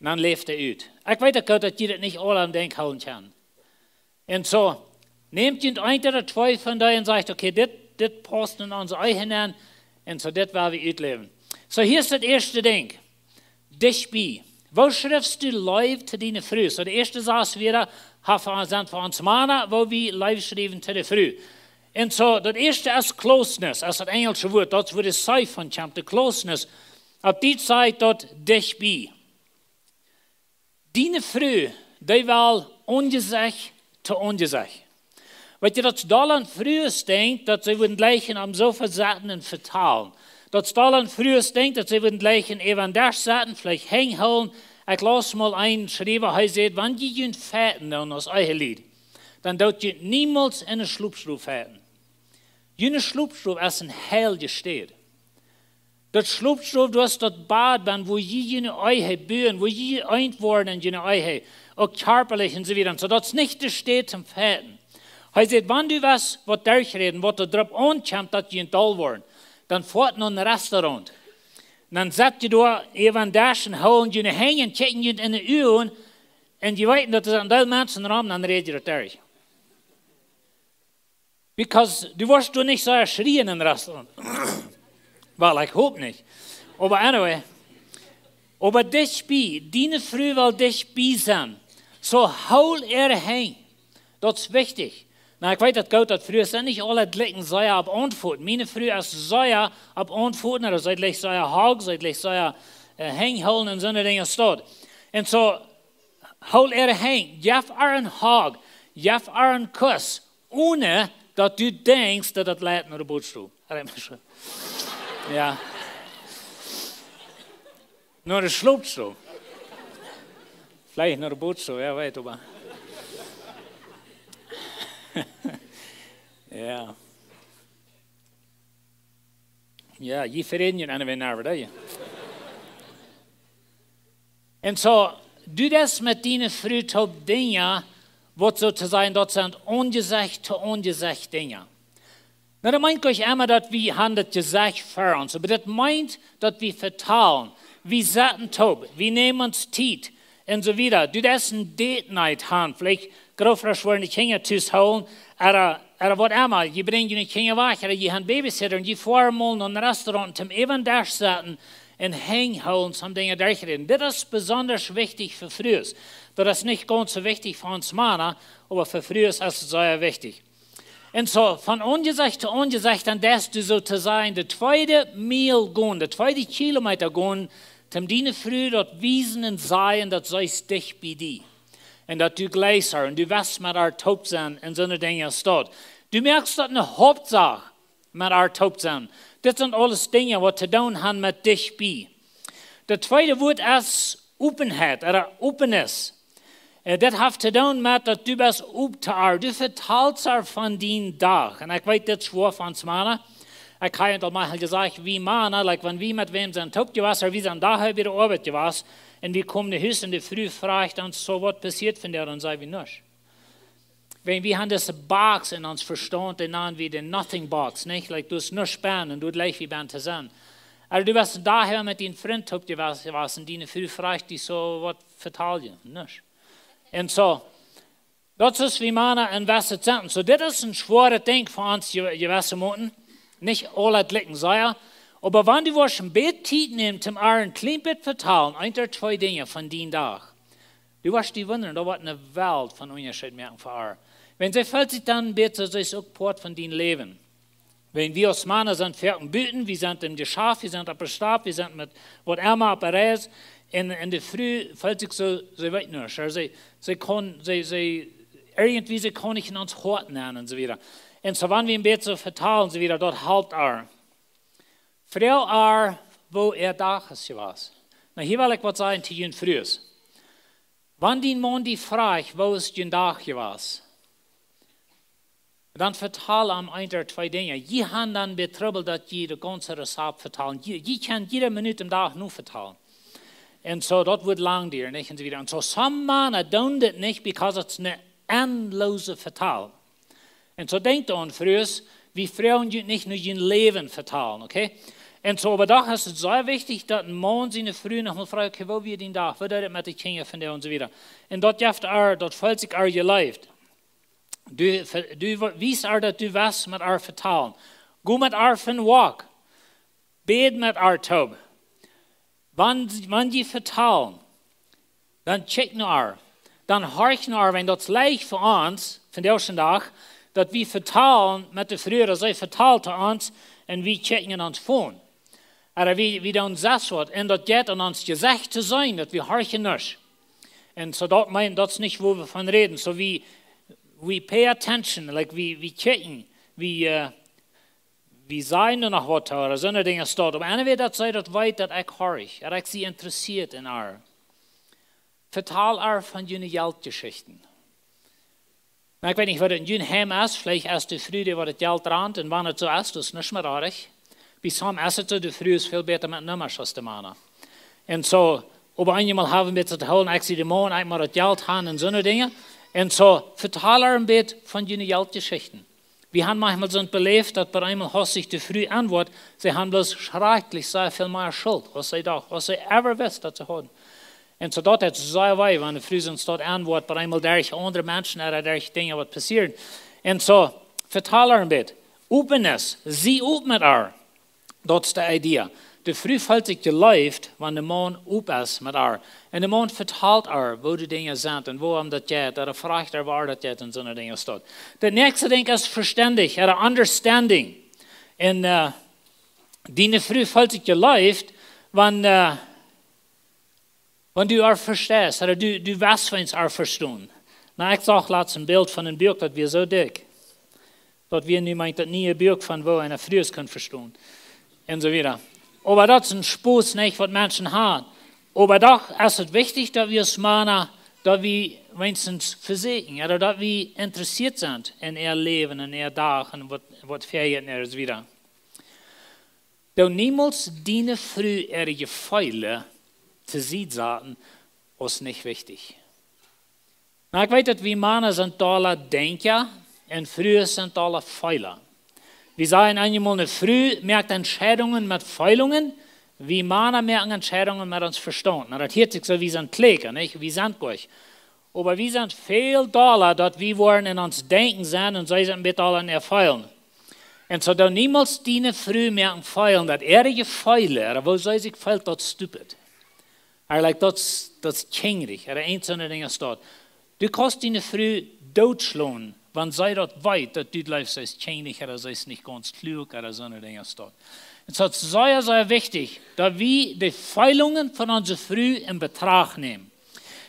dan läft et ut. Ekj weet uk goot, daut jie daut nich aula em Denkj hoolen kjennen. Un soo, nämt junt eent ooda twee von dee un sajcht, okay, dit, dit paust en onse Ehe nenn, un soo, dit well wie utläwen. Soo, hia es daut ieeschte Dinkj. Dicht bie. Woo schriefst du Leew to diene Fru? Soo, de ieeschte sas wia, ha, fa, sent fa ons Mana, woo wie Leew schriewen to de Fru. Un soo, daut ieeschte es closeness, es daut enjelsche Wuat, daut es wua de C von kjemt, de closeness. Opp dee Sied daut dicht bie. Diene Fru, dee well Aunjesecht to Aunjesecht. Weetst, daut es doll aun Frues denkjen, daut see wudden jlikj aum Sofa sitten un vetalen. Daut es doll aun Frues denkjen, daut see wudden jlikj äwa dän Desch sitten, veleicht Henj hoolen. Ekj laus mol eenen schriewen, hee säd: "Wan jie junt fechten doonen aus Ehelied, dan doot junt niemols en de Schlopstow fechten." June Schlopstow es eene heilje Städ. Daut Schlopstow, daut es daut Bad, wan wua jie june Ehe buen, wua jie eent woaren en june Ehe, uk kjarpalich un soo wieda. Un soo, daut es nich de Städ toom fechten. Hee sajcht, wan du west waut derchräden, waut doa dropp aunkjemt, daut jie doll woaren, dan foat no een Restaurant. Dan sett jie doa äwa dän Desch un hoolen june Henj un kjikjen junt en de Uagen un jie weeten, daut doa een Deel Menschen rom, dan räd jie daut derch. Because du woascht doa nich soo schrieen en een Restaurant. Well, ekj hop nich. Oba anyway. Oba dicht bie, diene Fru well dicht bie sennen. Soo hool äare Henj. Daut es wichtich. Nu, ekj weet daut goot, daut Frues sent nich aule jlikj sea opp Auntwuaten. Miene Fru es sea opp Auntwuaten, ooda see jlikj sea hug, see jlikj sea, äh, Henj hoolen un soone Dinja es daut. Un soo, hool äare Henj, jeff äa een hug, jeff äa een Kuss, onen daut du denkjst, daut daut leit no de Bootsstow. Jo. No de Schlopstow. Veleicht no de Bootsstow, jo, weet, oba. Jo. Jo, jie veräden junt aun de Win, wada? Un soo, du deist met diene Fru toop Dinja, waut soo to sajen, daut sent Aunjesecht to Aunjesecht Dinja. Nu, daut meent nich emma, daut wie haben daut Jesecht ver ons, oba daut meent, daut wie vetalen, wie sitten toop, wie nämen ons Tiet un soo wieda. Du deist een Date Night haben, veleicht Grootvodasch woaren de Kjinja tus hoolen, ooda, ooda waut emma. Jie brinjen june Kjinja wajch, ooda jie haben Babysitter un jie foaren mol no een Restaurant, om äwa dän Desch sitten un Henj hoolen, soone Dinja derchräden. Dit es besonda wichtich fa Frues. Daut es nich gaunz soo wichtich fa ons Mana, oba fa Frues es et sea wichtich. Un soo, von Aunjesecht to Aunjesecht, dan deist du soo to sajen, de tweede Miel gonen, de tweede Kilometa gonen, om diene Fru daut wiesen un sajen, daut see dicht bie die. Un daut du jleichst äa un du west met äa toop sennen un soone Dinja es daut. Du moakst daut eene Hauptsach, met äa toop sennen. Dit sent aules Dinja, waut to doonen haben met dicht bie. Daut tweede Wuat es Openheit, ooda openness. Äh, daut haft to doonen met daut du best op to äa. Du vetalst äa von dienen Dach. Un ekj weet, dit es schwoa fa ons Mana. Ekj hab daut mol jesajcht, wie Mana, like, wan wie met wäm sent toop jewast, ooda wie sent doa bie de Oabeit jewast, un wie komen no Hus un de Fru fruacht ons soo, waut passieet vondoag, dan saj wie nuscht. Wan wie haben dise Box en ons Vestaunt, dee nanen wie de Nothing Box, nich? Like, du hast nuscht bennen un du jleichst wie bennen to sennen. Ooda du west doa met dienen Frint toop jewast, jewast un diene Fru fruacht die soo, waut vetal jie? Nuscht. Un soo, daut es wie Mana en wesse Zenten. Soo, dit es een schwoaret Dinkj fa ons je-, jewesse Moten. Nich aule jlikj sea. Oba wan du woascht een bät Tiet nämen, om äa een kjlien bät vetalen, eent ooda twee Dinja von dienen Dach, du woascht die wundren, daut woat eene Welt von Unjascheet moaken fa äa. Wan see feelt sikj dan een bät soo, see es uk Poat von dien Läwen. Wan wie aus Mana sent foaken buten, wie sent em Jeschaft, wie sent opp de Stap, wie sent met waut emma opp de Reis, un, un de Fru feelt sikj soo, see weet nich, see, see kaun, see, see, irjentwie, see kaun nich en ons Hoat nenn un soo wieda. Un soo, wan wie een bät soo vetalen, soo wieda, daut halpt äa. Froag äa, woo äa Dach es jewast. Nu, hia well ekj waut sajen to junt Frues. Wan dien Maun die fruacht, woo es dien Dach jewast? Dan vetal am eent ooda twee Dinja. Jie haben dan bie Trubbel, daut jie de gaunze Rezapt vetalen. Jie, jie kjennen jiede Minut em Dach nu vetalen. Un soo, daut woat lang dieren, nich? Un soo wieda. Un soo, some Mana doonen dit nich, because it's een endlose Vetal. Un soo denkjt aun, Frues, wie froagen junt nich no jun Läwen vetalen, okay? Un soo, oba doch es et sea wichtich, daut een Maun siene Fru noch mol fruacht, okay, woo wia dien Dach, woo deed et met de Kjinja vondoag un soo wieda. Un daut jeft äa, daut feelt sikj äa jeleeft. Du, du wiest äa, daut du west met äa vetalen. Go met äa fa een walk. Bäd met äa toop. Wan, wan jie vetalen, dan kjikj no äa. Dan horch no äa, wan daut es leicht fa ons, vondoag dän Dach, daut wie vetalen met de Fru, daut see vetalt to ons un wie kjikjen ons phone. Ooda wie, wie doonen selfst waut un daut jeit aun ons Jesecht to seenen, daut wie horchen nich. Un soo daut meent, daut es nich wua wie von räden. Soo wie, we pay attention, like wie, wie kjikjen, wie, äh, wie sajen doa noch waut ooda soone Dinja staut. Oba anyway, daut see daut weet, daut ekj horch, daut ekj see interessieet en äa. Vetal äa von june Jeltjeschichten. Nu, ekj weet nich waut daut en jun Heim es, veleicht es de Fru dee waut daut Jelt rant un wan et soo es, daut es nuscht mea oajch. Bie some es et soo, de Fru es väl bäta met Nummasch aus de Mana. Un soo, oba eenjemol hab wie met see to hoolen, ekj see de Mana, ekj mott daut Jelt han un soone Dinja. Un soo, vetal äa een bät von june Jeltjeschichten. Wie haben maunchmol soo beläft, daut bie eemol haft sikj de Fru aunwoat, see haben bloos schrakjlich sea väl mea Schult, aus see docht, aus see ever wist daut see hauden. Un soo daut deit sea wee, wan de Fru soo staut aunwoat, bie eemol derch aundre Menschen ooda derch Dinja waut passieren. Un soo, vetal äa een bät. Openness, see opp met äa. Daut es de Idee. De Fru feelt sikj jeleeft, wan de Maun op es met äa. Un de Maun vetalt äa, woo de Dinja sent un woo am daut jeit, ooda froagt äa, woo daut jeit un soone Dinja staut. De näakjste Dinkj es vestendich, ooda understanding. Un, äh, diene Fru feelt sikj jeleeft, wan, äh, wan du äa vesteist, ooda du, du west, wan see äa vestonen. Nu, ekj sach latst een Bilt von een Buak, daut wia soo dikj. Daut wia nu, meent, daut niee Buak von woo eena Frues kaun vestonen. Un soo wieda. Oba daut es een Spos nich waut Menschen haben. Oba doch es et wichtich, daut wie aus Mana, daut wie weens vesieekjen, ooda daut wie interessieet sent en äa Läwen, en äa Dach un waut, waut väajeit un soo wieda. Doo niemols diene Fru äare Jefeele to Sied saten aus nich wichtich. Nu, ekj weet daut wie Mana sent dolla Denkja un Frues sent dolla Feela. Wie sajen eenjemol, eene Fru moakt Entscheidungen met Feelungen, wie Mana moaken Entscheidungen met ons Vestaunt. Nu, daut hieet sikj soo, wie sent kjlieekja, nich? Wie sent goa. Oba wie sent väl dolla, daut wie woaren en ons Denkjen sennen un see sent een bät dolla en äa Feelen. Un soo doo niemols diene Fru moaken feelen, daut äare Jefeele, ooda woo see sikj feelt, daut stupid. Ooda, like, daut es, daut es kjinjrich, ooda eent soone Dinja staut. Du kaust diene Fru dootschlonen, wan see daut weet, daut du jleefst, see es kjinjrich, ooda see es nich gaunz kluak, ooda soone Dinja staut. Un soo es sea, sea wichtich, daut wie de Feelungen von onse Fru en Betracht nämen.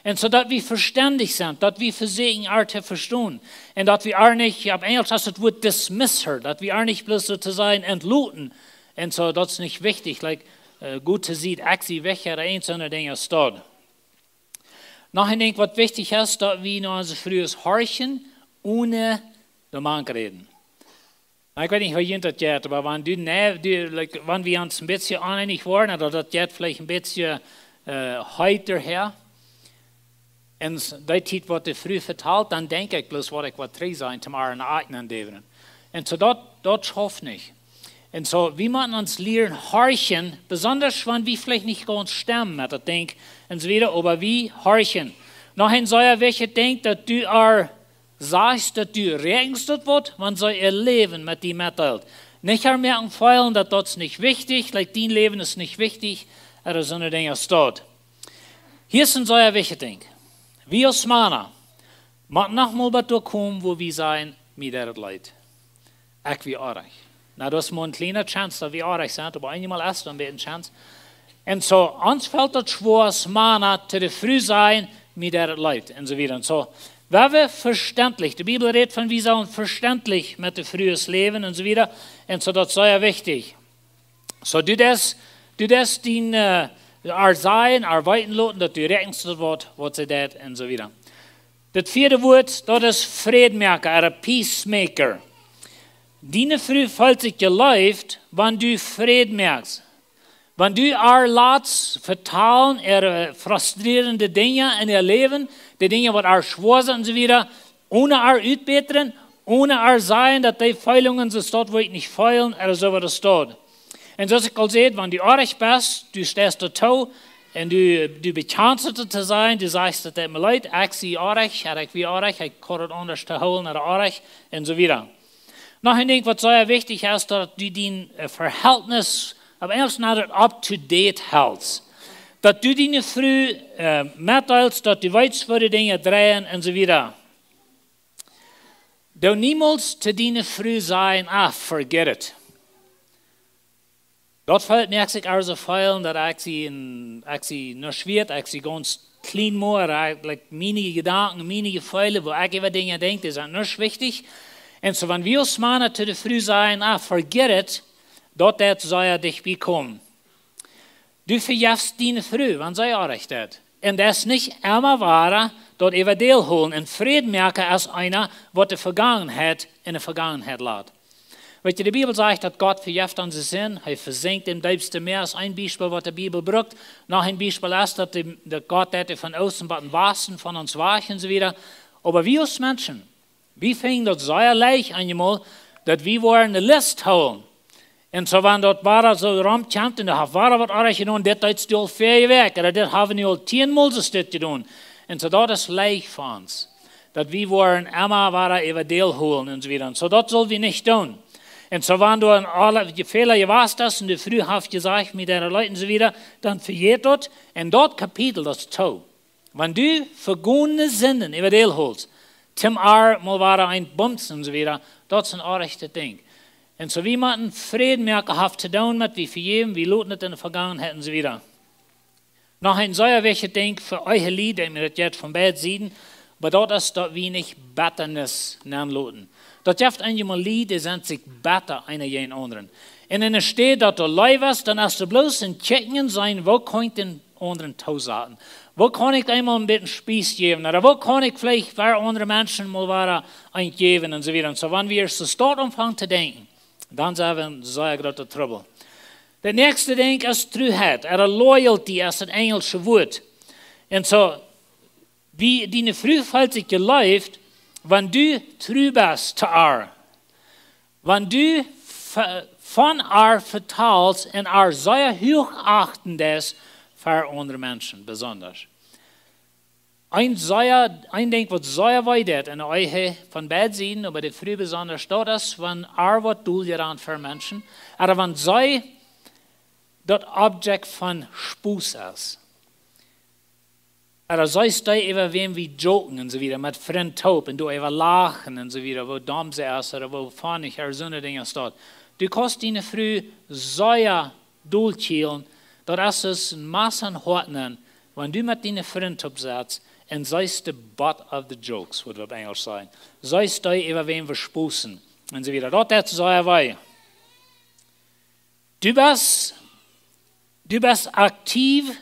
Un soo daut wie vestendich sent, daut wie vesieekjen äa to vestonen. Un daut wie äa nich, opp Enjelsch es daut Wuat dismiss her, daut wie äa nich bloos soo to sajen entloten. Un soo, daut es nich wichtich, like, äh, goot to seenen, ekj sie wichtja, ooda eent soone Dinja staut. Noch een Dinkj waut wichtich es, daut wie no onse Frues horchen, one doamank räden. Nu, ekj weet nich woo junt daut jeit, oba wan du, nä, du, like, wan wie ons een bät oneenich woaren, ooda daut jeit veleicht een bät, äh, heet häa, un s-, dee Tiet waut de Fru vetalt, dan denkj ekj bloos waut ekj waut trigj sajen, toom äa een Akjen aundäwen. Un soo daut, daut schauft nich. Un soo, wie motten ons lieren horchen, besonda wan wie veleicht nich gaunz stemmen met daut Dinkj un soo wieda, oba wie horchen. Noch een sea wichtjet Dinkj, daut du äa sajchst, daut du räakjenst daut waut, wan see äa Läwen met die metdeelt. Nich äa moaken feelen, daut daut es nich wichtich, like, dien Läwen es nich wichtich, ooda soone Dinja staut. Hia es een sea wichtjet Dinkj. Wie aus Mana motten noch mol bat doa komen, wua wie sajen, mie deit et leet. Ekj wia oajch. Nu, daut es mau een kjliena Chance, daut wie oajch sent, oba eenjemol es daut een bät een Chance. Un soo, ons felt daut schwoa aus Mana to de Fru sajen, mie deit et leet, un soo wieda. Un soo, wan wie vestendlich, de Bibel rät von, wie sellen vestendlich met de Frues läwen, un soo wieda. Un soo, daut es sea wichtich. Soo, du deist, du deist dien, äh, äa sajen, äa weeten loten, daut du räakjenst daut waut, waut see deit, un soo wieda. Daut vieede Wuat, daut es Fräd moaken, ooda peacemaker. Diene Fru feelt sikj jeleeft, wan du Fräd moakst. Wan du äa latst vetalen äare frustrierende Dinja en äa Läwen, de Dinja waut äa schwoa sent un soo wieda, one äa utbätren, one äa sajen, daut dee Feelungen soo staut, woo ekj nich feelen, ooda soo waut es daut. Un soo aus ekj aul säd, wan du oajch best, du steist doatoo, un du, du bekjanst et to sajen, du sajchst, daut deit mie leet, ekj sie oajch, ooda ekj wia oajch, ekj kaun et aundasch to hoolen, ooda oajch, un soo wieda. Noch een Dinkj waut sea wichtich es, daut du dien, äh, Verhältnis, opp Enjelsch nennt daut up to date helst. Daut du diene Fru, äh, metdeelst, daut du weetst, woo de Dinja dreien un soo wieda. Doo niemols to diene Fru sajen: "Ah, forget it." Daut felt mie, ekj sikj aul soo feelen, daut ekj sie, en, ekj sie nuscht wieet, ekj sie gaunz kjlien, mau, ekj, like, miene Jedanken, miene Jefeele, woo ekj äwa Dinja denkj, dee sent nuscht wichtich. Un soo, wan wie aus Mana to de Fru sajen: "Ah, forget it", daut deit sea dicht bie komen. Du vejefst diene Fru, wan see oajch deit. Un daut es nich emma wada daut äwa däl holen. Un Fräd moaken es eena, waut de Vegangenheit enne Vegangenheit lat. Weetst, de Bibel sajcht, daut Gott vejeft onse Sind, hee vesinkt em deepsten Mäa, es een Biespel, waut de Bibel brukt. Noch een Biespel es, daut de, daut Gott deit von Oosten bat em Wasten von ons wajch un soo wieda. Oba wie aus Menschen, wie finjen daut sea leicht eenjemol, daut wie woaren ne List hoolen. Un soo, wan daut wada soo romkjemt un doa haft wada waut oajch jedonen, dit deedst du aul väaje Wäakj, ooda dit hab wie nu aul tieenmol soo dit jedonen. Un soo, daut es leicht fa ons, daut wie woaren emma wada äwa däl holen un soo wieda. Un soo, daut sull wie nich doonen. Un soo, wan doa een aula Fäla jewast es un de Fru haft jesajcht, mie deit daut leet un soo wieda, dan vejät daut. Un daut Kapitel, daut es too. Wan du vegonne Sinden äwa däl holst, toom ar mol wada een Bumps un soo wieda, daut es een oajch Dinkj. Un soo, wie motten Fräd moaken, haft to doonen met, wie vejäwen, wie loten et enne Vegangenheit un soo wieda. Noch een sea wichtjet Dinkj fa Ehelied, ekj meen, daut jeit von beid Sieden, oba daut es, daut wie nich Bettanis nenloten. Daut jeft eenjemol Lied, dee sent sikj betta eena jäajen aundren. Un enne Städ daut du leew hast, dan es du bloos en kjikjen sennen, woo kaun ekj dän aundren toosaten? Woo kaun ekj eemol een bät Spieß jäwen? Ooda woo kaun ekj veleicht fa aundre Menschen mol wada eent jäwen un soo wieda. Un soo, wan wie ieescht soo doaraun aunfangen to denkjen, dan sent wie en sea grooten Trubbel. Daut näakjste Dinkj es Truheit, ooda loyalty es daut enjelsche Wuat. Un soo, wie, diene Fru feelt sikj jeleeft, wan du tru best to ar. Wan du v-, von ar vetalst un ar sea huach achten deist fa aundre Menschen besonda. Een sea, een Dinkj, waut sea wee deit enne Ehe von beid Sieden, oba de Fru besonda, daut es, wan ar woat doljrant fa Menschen, ooda wan see daut Object von Spos es. Ooda see es dee, äwa wäm wie joken un soo wieda, met Frind toop un doa äwa lachen un soo wieda, woo domm see es, ooda woo funny, ooda soone Dinja es daut. Du kaust diene Fru sea dolkjielen, daut es aus een Massa en Hoat nenn, wan du met diene Frind toop setst, un see es de butt of the jokes, waut wie opp Enjelsch sajen. See es dee, äwa wäm wie sposen un soo wieda. Daut deit sea wee. Du best, du best aktiv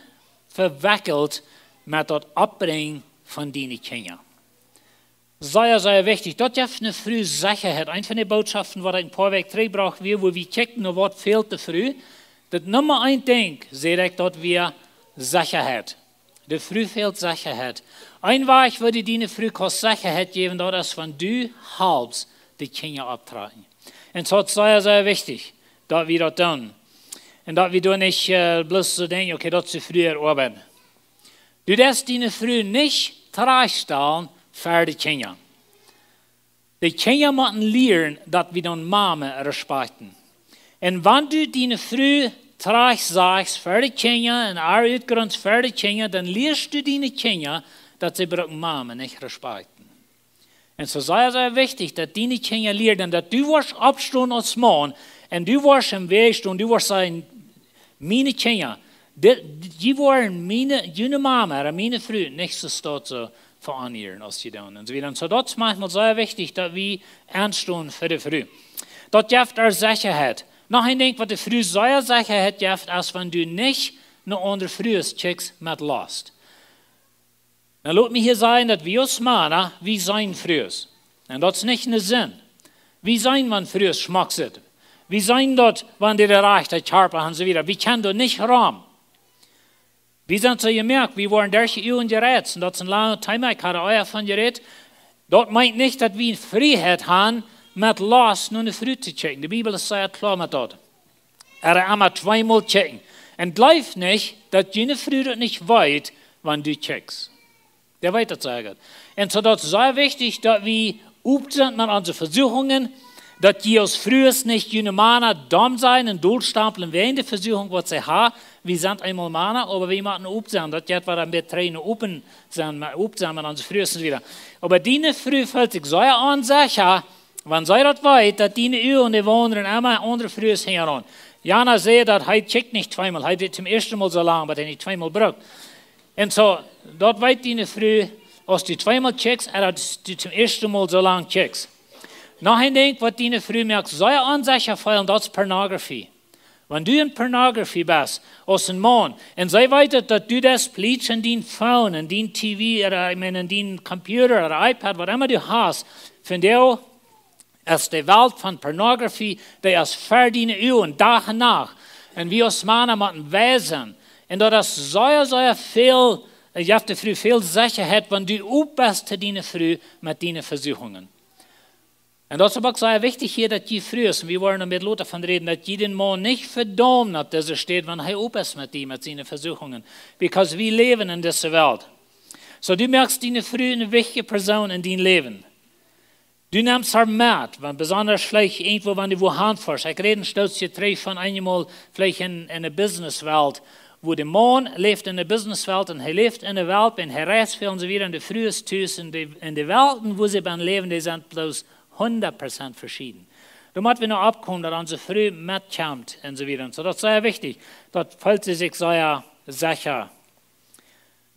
vewekjelt met daut Oppbrinjen von diene Kjinja. Sea, sea wichtich. Daut jeft eene Fru Sechaheit. Eent von de Bootschoften, waut ekj een poa Wäakj trigj brocht, wia, woo wie kjikjten no waut fält de Fru. Daut Numma eent Dinkj, säd ekj, daut wia Sechaheit. De Fru fält Sechaheit. Een Wajch, woo du diene Fru kaust Sechaheit jäwen, daut es, wan du halpst de Kjinja opptrakjen. Un soo es sea, sea wichtich, daut wie daut doonen. Un daut wie doa nich, äh, bloos soo denkjen: "Okay, daut es de Fru äare Oabeit." Du deist diene Fru nich trajchtstalen fa de Kjinja. De Kjinja motten lieren, daut wie doonen Mame respakjten. Un wan du diene Fru trajcht sajchst fa de Kjinja un ar utgrunst fa de Kjinja, dan lieescht du diene Kjinja, daut see brucken Mame nich respakjten. Un soo es sea, sea wichtich, daut diene Kjinja lieren, daut du woascht oppstonen aus Maun un du woascht em Wäaj stonen, du woascht sajen: "Miene Kjinja, dit, jie woaren miene, june Mame, ooda miene Fru, nich soo stolt soo veaunierren aus jie doonen." Un soo wieda. Un soo, daut es maunchmol sea wichtich, daut wie enstonen fa de Fru. Daut jeft ar Sechaheit. Noch een Dinkj, waut de Fru sea Sechaheit jeft, es, wan du nich no aundre Frues kjikjst met Lost. Nu, lot mie hia sajen, daut wie aus Mana, wie seenen Frues. Un daut es nich eene Sind. Wie seenen, wan Frues schmock sent. Wie seenen daut, wan dee de rajchte Kjarpa haben un soo wieda. Wie kjennen doa nich rom. Wie sent soo jemoakt, wie woaren derch de Uagen jereizt. Un daut es een langet Thema, ekj haud ea von jerät. Daut meent nich, daut wie Frieheit haben, met Lost no eene Fru to kjikjen. De Bibel es sea kloa met daut. Ooda emma tweemol kjikjen. Un jleew nich, daut june Fru daut nich weet, wan du kjikjst. Dee weet daut sea goot. Un soo, daut es sea wichtich, daut wie op sent met onse Vesuchungen, Daut jie aus Frues nich june Mana domm sennen un dolstamplen wäajen de Vesuchunk waut see haben. Wie sent eemol Mana, oba wie motten op sennen. Daut jeit waut een bät trigj no open sennen, mau op sennen met onse Frues un soo wieda. Oba diene Fru feelt sikj soo onsecha, wan see daut weet, daut diene Uagen dee wandren emma aundre Frues hinjaraun. Jana säd daut hee kjikjt nich tweemol, hee deed toom ieeschten Mol soo lang, waut hee nich tweemol brukt. Un soo, daut weet diene Fru, aus du tweemol kjikjst, ooda aus du toom ieeschten Mol soo lang kjikjst. Noch een Dinkj waut diene Fru moakt soo onsecha feelen, daut es Pornografie. Wan du en Pornografie best, aus een Maun, un see weet daut, daut du daut plietst en dien Phone, en dien T V, ooda, ekj meen, en dien Computer ooda iPad, waut emma du hast, vondoag es de Welt von Pornografie, dee es ver diene Uagen, Dach un Nacht. Un wie aus Mana motten wiesen. Un daut es sea, sea väl, jeft de Fru väl Sechaheit, wan du op best to diene Fru met diene Vesuchungen. Un daut es oba uk sea wichtich hia, daut jie Frues, un wie woaren doa een bät lota von räden, daut jie dän Maun nich vedaumen opp dise Städ, wan hee op es met die, met siene Vesuchungen. Because wie läwen en dise Welt. Soo, du moakst diene Fru eene wichtje Persoon en dien Läwen. Du nemst äa met, wan besonda veleicht irjentwoo, wan du wua han foascht. Ekj räd een Stootje trigj von eemol veleicht en, en de Businesswelt, wua de Maun läft en de Businesswelt un hee läft en de Welt, un hee reist väl un soo wieda, un de Fru es tus en de, en de Welten, wua see bennen läwen, dee sent bloos hundat Prozent veschieden. Doa mott wie noch oppkomen, daut onse Fru metkjemt un soo wieda. Un soo, daut es sea wichtich. Daut feelt see sikj sea secha.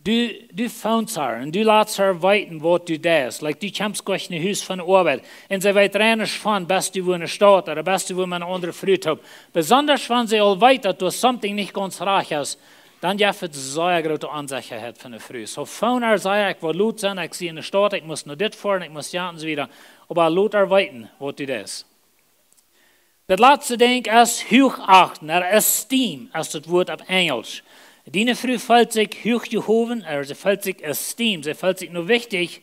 Du, du phones äa un du latst äa weeten waut du deist. Like, du kjemst goa no Hus von de Oabeit un see weet rein nuscht von, best du wua en de Staut ooda best du wua met eene aundre Fru toop. Besonda wan see aul weet daut doa something nich gaunz rajcht es, dan jeft et sea groote Onsechaheit fa de Fru. Soo phone äa, saj: "Ekj woa lot sennen, ekj sie en de Staut, ekj mott no dit foaren, ekj mott jana" un soo wieda. Oba lot äa weeten waut du deist. Daut latste Dinkj es Huachachten, ooda esteem, es daut Wuat opp Enjelsch. Diene Fru feelt sikj huach jehowen, ooda see feelt sikj esteem, see feelt sikj nu wichtich,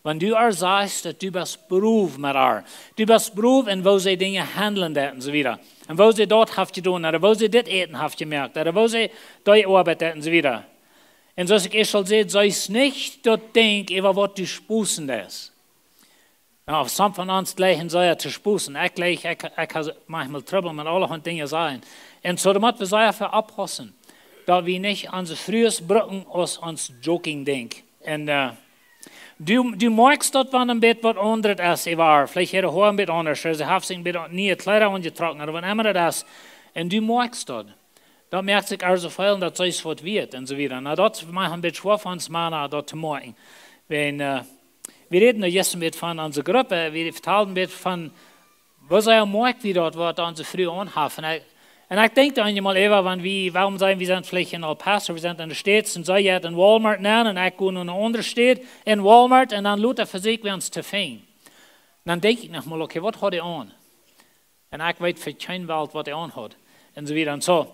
wan du äa sajchst daut du best brow met äa. Du best brow en woo see Dinja handlen deit un soo wieda. Un woo see daut haft jedonen, ooda woo see dit Äten haft jemoakt, ooda woo see dee Oabeit deit un soo wieda. Un soo aus ekj ieescht aul säd, see es nich daut Dinkj äwa waut du sposen deist. Nu, auf some von ons jlikjen sea to sposen. Ekj jlikj, ekj, ekj hab maunchmol Trubbel met aulahaunt Dinja sajen. Un soo, doa mott wie sea fa oppaussen, daut wie nich onse Frues brucken aus ons joking Dinkj. Un, äh, du, du moakst daut, wan een bät waut aundret es äwa äa. Veleicht äare Hoa een bät aundasch, ooda see haft sikj een bät nie Kjleeda aunjetrocken, ooda waut emma daut es. Un du moakst daut. Daut moakt sikj äa soo feelen, daut see waut wieet un soo wieda. Nu, daut es mau een bät schwoa fa ons Mana, daut to moakjen. Wan, äh, wie räden nu jistren een bät von onse Grupp, wie vetalden een bät von, woo sea moakj wie daut, waut onse Fru aunhaft. Un ekj, un ekj denkj dan eemol äwa, wan wie, wuarom sent wie, sent veleicht en El Paso, wie sent en de States, un see jeit en Walmart nenn, un ekj go no eene aundre Staut, en Walmart, un dan lota vesoak wie ons to finjen. Dan denkj ekj noch mol, okay, waut haud dee aun? Un ekj weet fa kjeen Welt waut hee aunhaud. Un soo wieda. Un soo,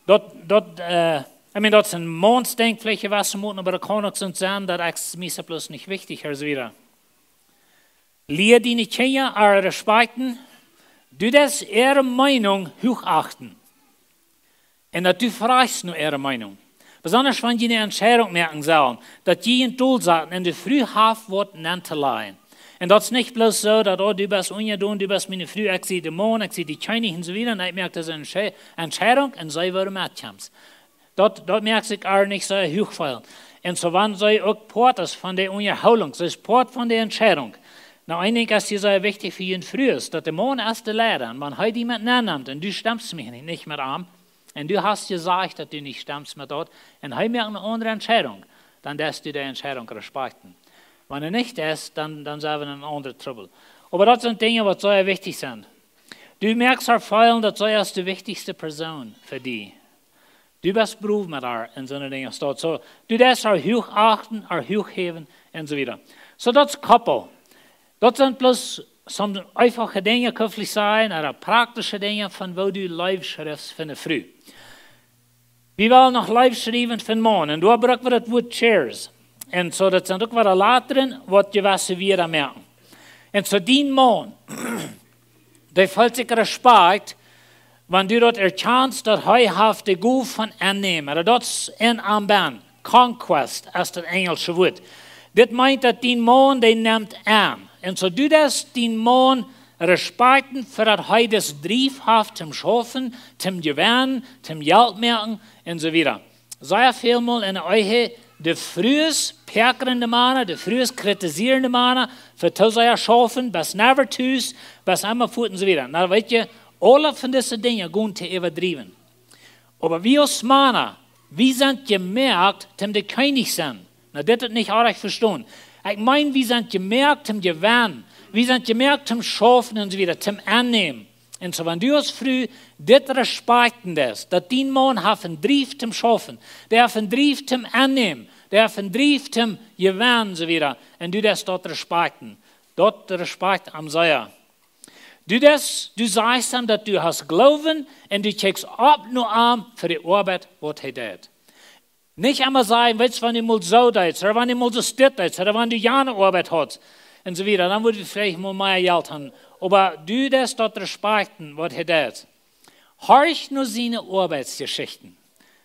daut, daut, äh, I mean, daut es een Maunsdinkj veleicht jewast, oba daut kaun uk soo sennen, daut ekj mie bloos nich wichtich, un soo wieda. Lia diene Kjinja äa respakjten, du deist äare Meinunk huach achten. Un daut du frajchst no äare Meinunk. Besonda wan jie eene Entscheidunk moaken sellen, daut jie junt dolsaten un de Fru haft waut nenntolajen. Un daut es nich bloos soo daut, oh, du best unjedonen, du best miene Fru, ekj sie de Maun, ekj sie de Kjennich un soo wieda. Un ekj moak dise Entsche-, Entscheidunk un see woat metkomen. Daut, daut moakt sikj äa nich soo huach feelen. Un soo wan see uk Poat es von de Unjahoolunk, see es Poat von de Entscheidunk. Nu, een Dinkj es hia sea wichtich fa june Frues, daut de Maun es de Leida. Un wan hee die met nenn nemt un du stemst mie nich, nich met am, un du hast jesajcht daut du nich stemst met daut, un hee moakt eene aundre Entscheidunk, dan deist du dee Entscheidunk respakjten. Wan hee nich es, dan, dan sent wie en aundre Trubbel. Oba daut sent Dinja waut sea wichtich sent. Du moakst äa feelen daut see es de wichtichste Persoon fa die. Du best brow met äa un soone Dinja. Daut soo, du deist äa huach achten, äa huach häwen un soo wieda. Soo, daut es Koppel. Daut sent bloos some eenfache Dinja, kaun ekj sajen, ooda praktische Dinja von woo du Leew schrift fa eene Fru. Wie wellen noch Leew schriewen fa Maun. Un doa bruck wie daut Wuat cheers. Un soo, daut sent uk waut Latren, waut jewast wie doa moaken. Un soo dien Maun, dee feelt sikj Respakjt, wan du daut erkjanst, daut hee haft de Gow von aunnämen. Daut es en am benn. Conquest es daut enjelsche Wuat. Dit meent daut dien Maun dee nemt aun. Un soo du deist dien Maun Respakjten fa daut hee dän Drief haft toom schaufen, toom jewennen, toom Jelt moaken un soo wieda. Sea väl mol enne Ehe, de Frues päakren de Mana, de Frues kritisieren de Mana, fa too sea schaufen, best never tus, best emma fot un soo wieda. Na, weet jie, aule von dise Dinja gonen to äwadriewen. Oba wie aus Mana, wie sent jemoakt toom de Kjennich sennen. Na, dit es nich oajch vestonen. Ekj meen, wie sent jemoakt toom jewennen. Wie sent jemoakt toom schaufen un soo wieda, toom aunnämen. Un soo, wan du aus Fru dit respakjten deist, daut dien Maun haft een Drief toom schaufen, dee haft een Drief toom aunnämen, dee haft een Drief toom jewennen, soo wieda, un du deist daut respakjten, daut respakjt am sea. Du deist, du sajchst am, daut du hast Gloowen un du kjikjst opp no am fa de Oabeit, waut hee deit. Nich emma sajen, weetst, wan du mol soo deist, ooda wan du mol soo stell deist, ooda wan du jane Oabeit hast, un soo wieda, dan wudd wie veleicht mol mea Jelt haben. Oba du deist daut respakjten, waut hee deit. Horch no siene Oabeitsjeschichten.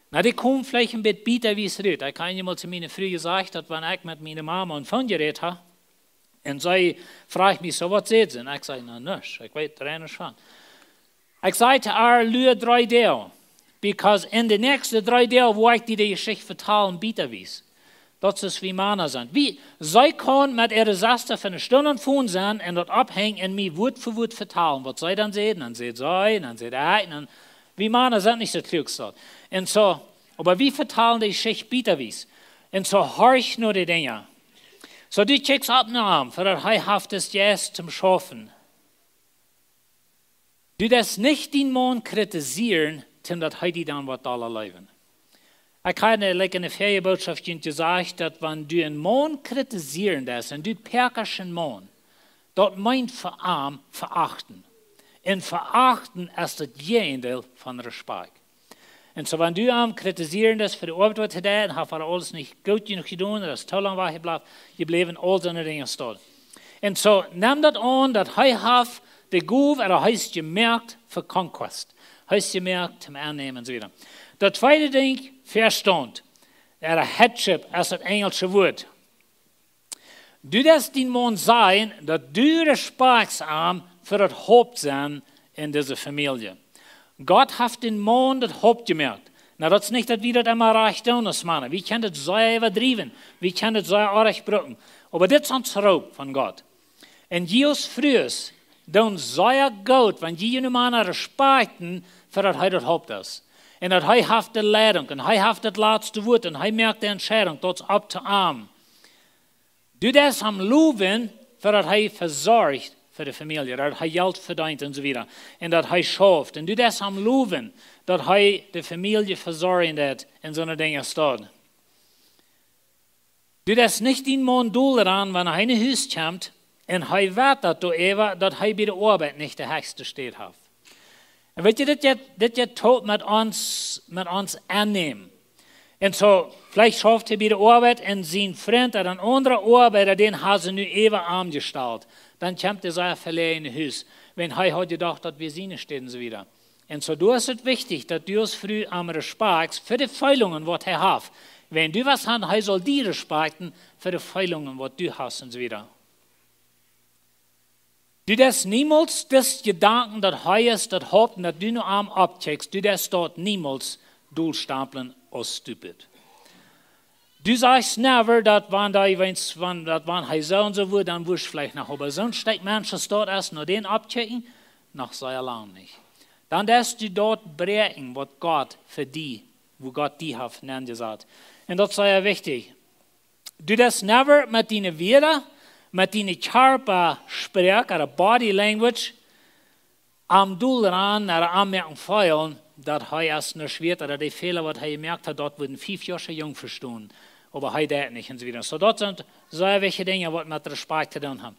Na, dee komen veleicht een bät bieda, woo et rut. Ekj hab eemol to miene Fru jesajcht, daut wan ekj met miene Mama aum Phone jerät hab, un see fruach mie soo, waut sajcht see? Un ekj säd, na, nuscht, ekj weet rein nuscht von. Ekj säd to äa, lua dree Doag, because en de näakjste dree Doag woa ekj die de Jeschicht vetalen, bieda wia. Daut es, woo Mana sent. Wie, see kaun met äare Sesta fa eene Stund aum Phone sennen un daut aufhenjen un mie Wort fa Wort vetalen, waut see dan säd, dan säd see, dan säd ekj, dan, wie Mana sent nich soo kluak soo. Un soo, oba wie vetalen de Jeschicht bieda wia. Un soo horch no de Dinja. Soo, du kjikjst opp no am, fa daut hee haft dän Jeist toom schaufen. Du deist nich dien Maun kritisieren, toom daut hee die dan woat dolla leewen. Ekj hab enne, like, enne väaje Bootschoft junt jesajcht, daut wan du een Maun kritisieren deist un du päakjst een Maun, daut meent fa am verachten. Un verachten es daut Jäajendeel von Respakjt. Un soo, wan du am kritisieren deist fa de Oabeit, waut hee deit, un haft hee aules nich goot jenuach jedonen, daut es too lang wajch jeblie-, jebläwen, aul soone Dinja staut. Un soo, nem daut aun, daut hee haft de Gow, ooda hee es jemoakt fa conquest. Hee es jemoakt toom aunnämen un soo wieda. Daut tweede Dinkj, Vestaunt. Ooda headship es daut enjelsche Wort. Du deist dien Maun sajen, daut du respakjst am fa daut Haupt sennen en dise Famielje. Gott haft dän Maun daut Haupt jemoakt. Na, daut es nich, daut wie daut emma rajcht doonen aus Mana. Wie kjennen daut sea äwadriewen. Wie kjennen daut sea oajch brucken. Oba dit es ons Roop von Gott. Un jie aus Frues doonen sea goot, wan jie june Mana respakjten, fa daut hee daut Haupt es. Un daut hee haft de Leidunk. Un hee haft daut latste Wort. Un hee moakt de Entscheidunk. Daut es up to am. Du deist am lowen, fa daut hee vesorcht fa de Famielje, daut hee Jelt vedeent un soo wieda. Un daut hee schauft. Un du deist am lowen, daut hee de Famielje vesorjen deit en soone Dinja staut. Du deist nich dien Maun dol aun, wan hee no Hus kjemt, un hee weet daut doa äwa, daut hee bie de Oabeit nich de hechste Städ haft. Un weet jie, dit jeit, dit jeit toop met ons, met ons aunnämen. Un soo, veleicht schauft hee bie de Oabeit un sien Frint ooda een aundra Oabeida, dän haben see nu äwa am jestalt. Dan kjemt hee sea veläajen no Hus, wan hee haud jedocht, daut wia siene Städ un soo wieda. Un soo, doa es et wichtich, daut du aus Fru am respakjst fa de Feelungen, waut hee haft. Wan du waut hast, hee saul die respakjten fa de Feelungen, waut du hast un soo wieda. Du deist niemols dän Jedanken, daut hee es daut Haupt un daut du no am oppkjikjst, du deist daut niemols dolstamplen aus stupid. Du sajchst never, daut wan dee, wan, daut wan hee soo un soo wudd, dan wurscht veleicht noch, oba soon Stekj Mensch aus daut es, no dän oppkjikjen, noch sea lang nich. Dan deist du daut bräakjen, waut Gott fa die, woo Gott die haft nenjesat. Un daut es sea wichtich. Du deist never met diene Wieed, met diene Kjarpasproak, ooda body language, am dol aun ooda am moaken feelen, daut hee es nuscht wieet, ooda de Fäla, waut hee jemoakt haft, daut wudden fief Joa soo jung vestonen. Oba hee deit nich un soo wieda. Soo, daut sent sea wichtje Dinja, waut met Respakjt to doonen haben.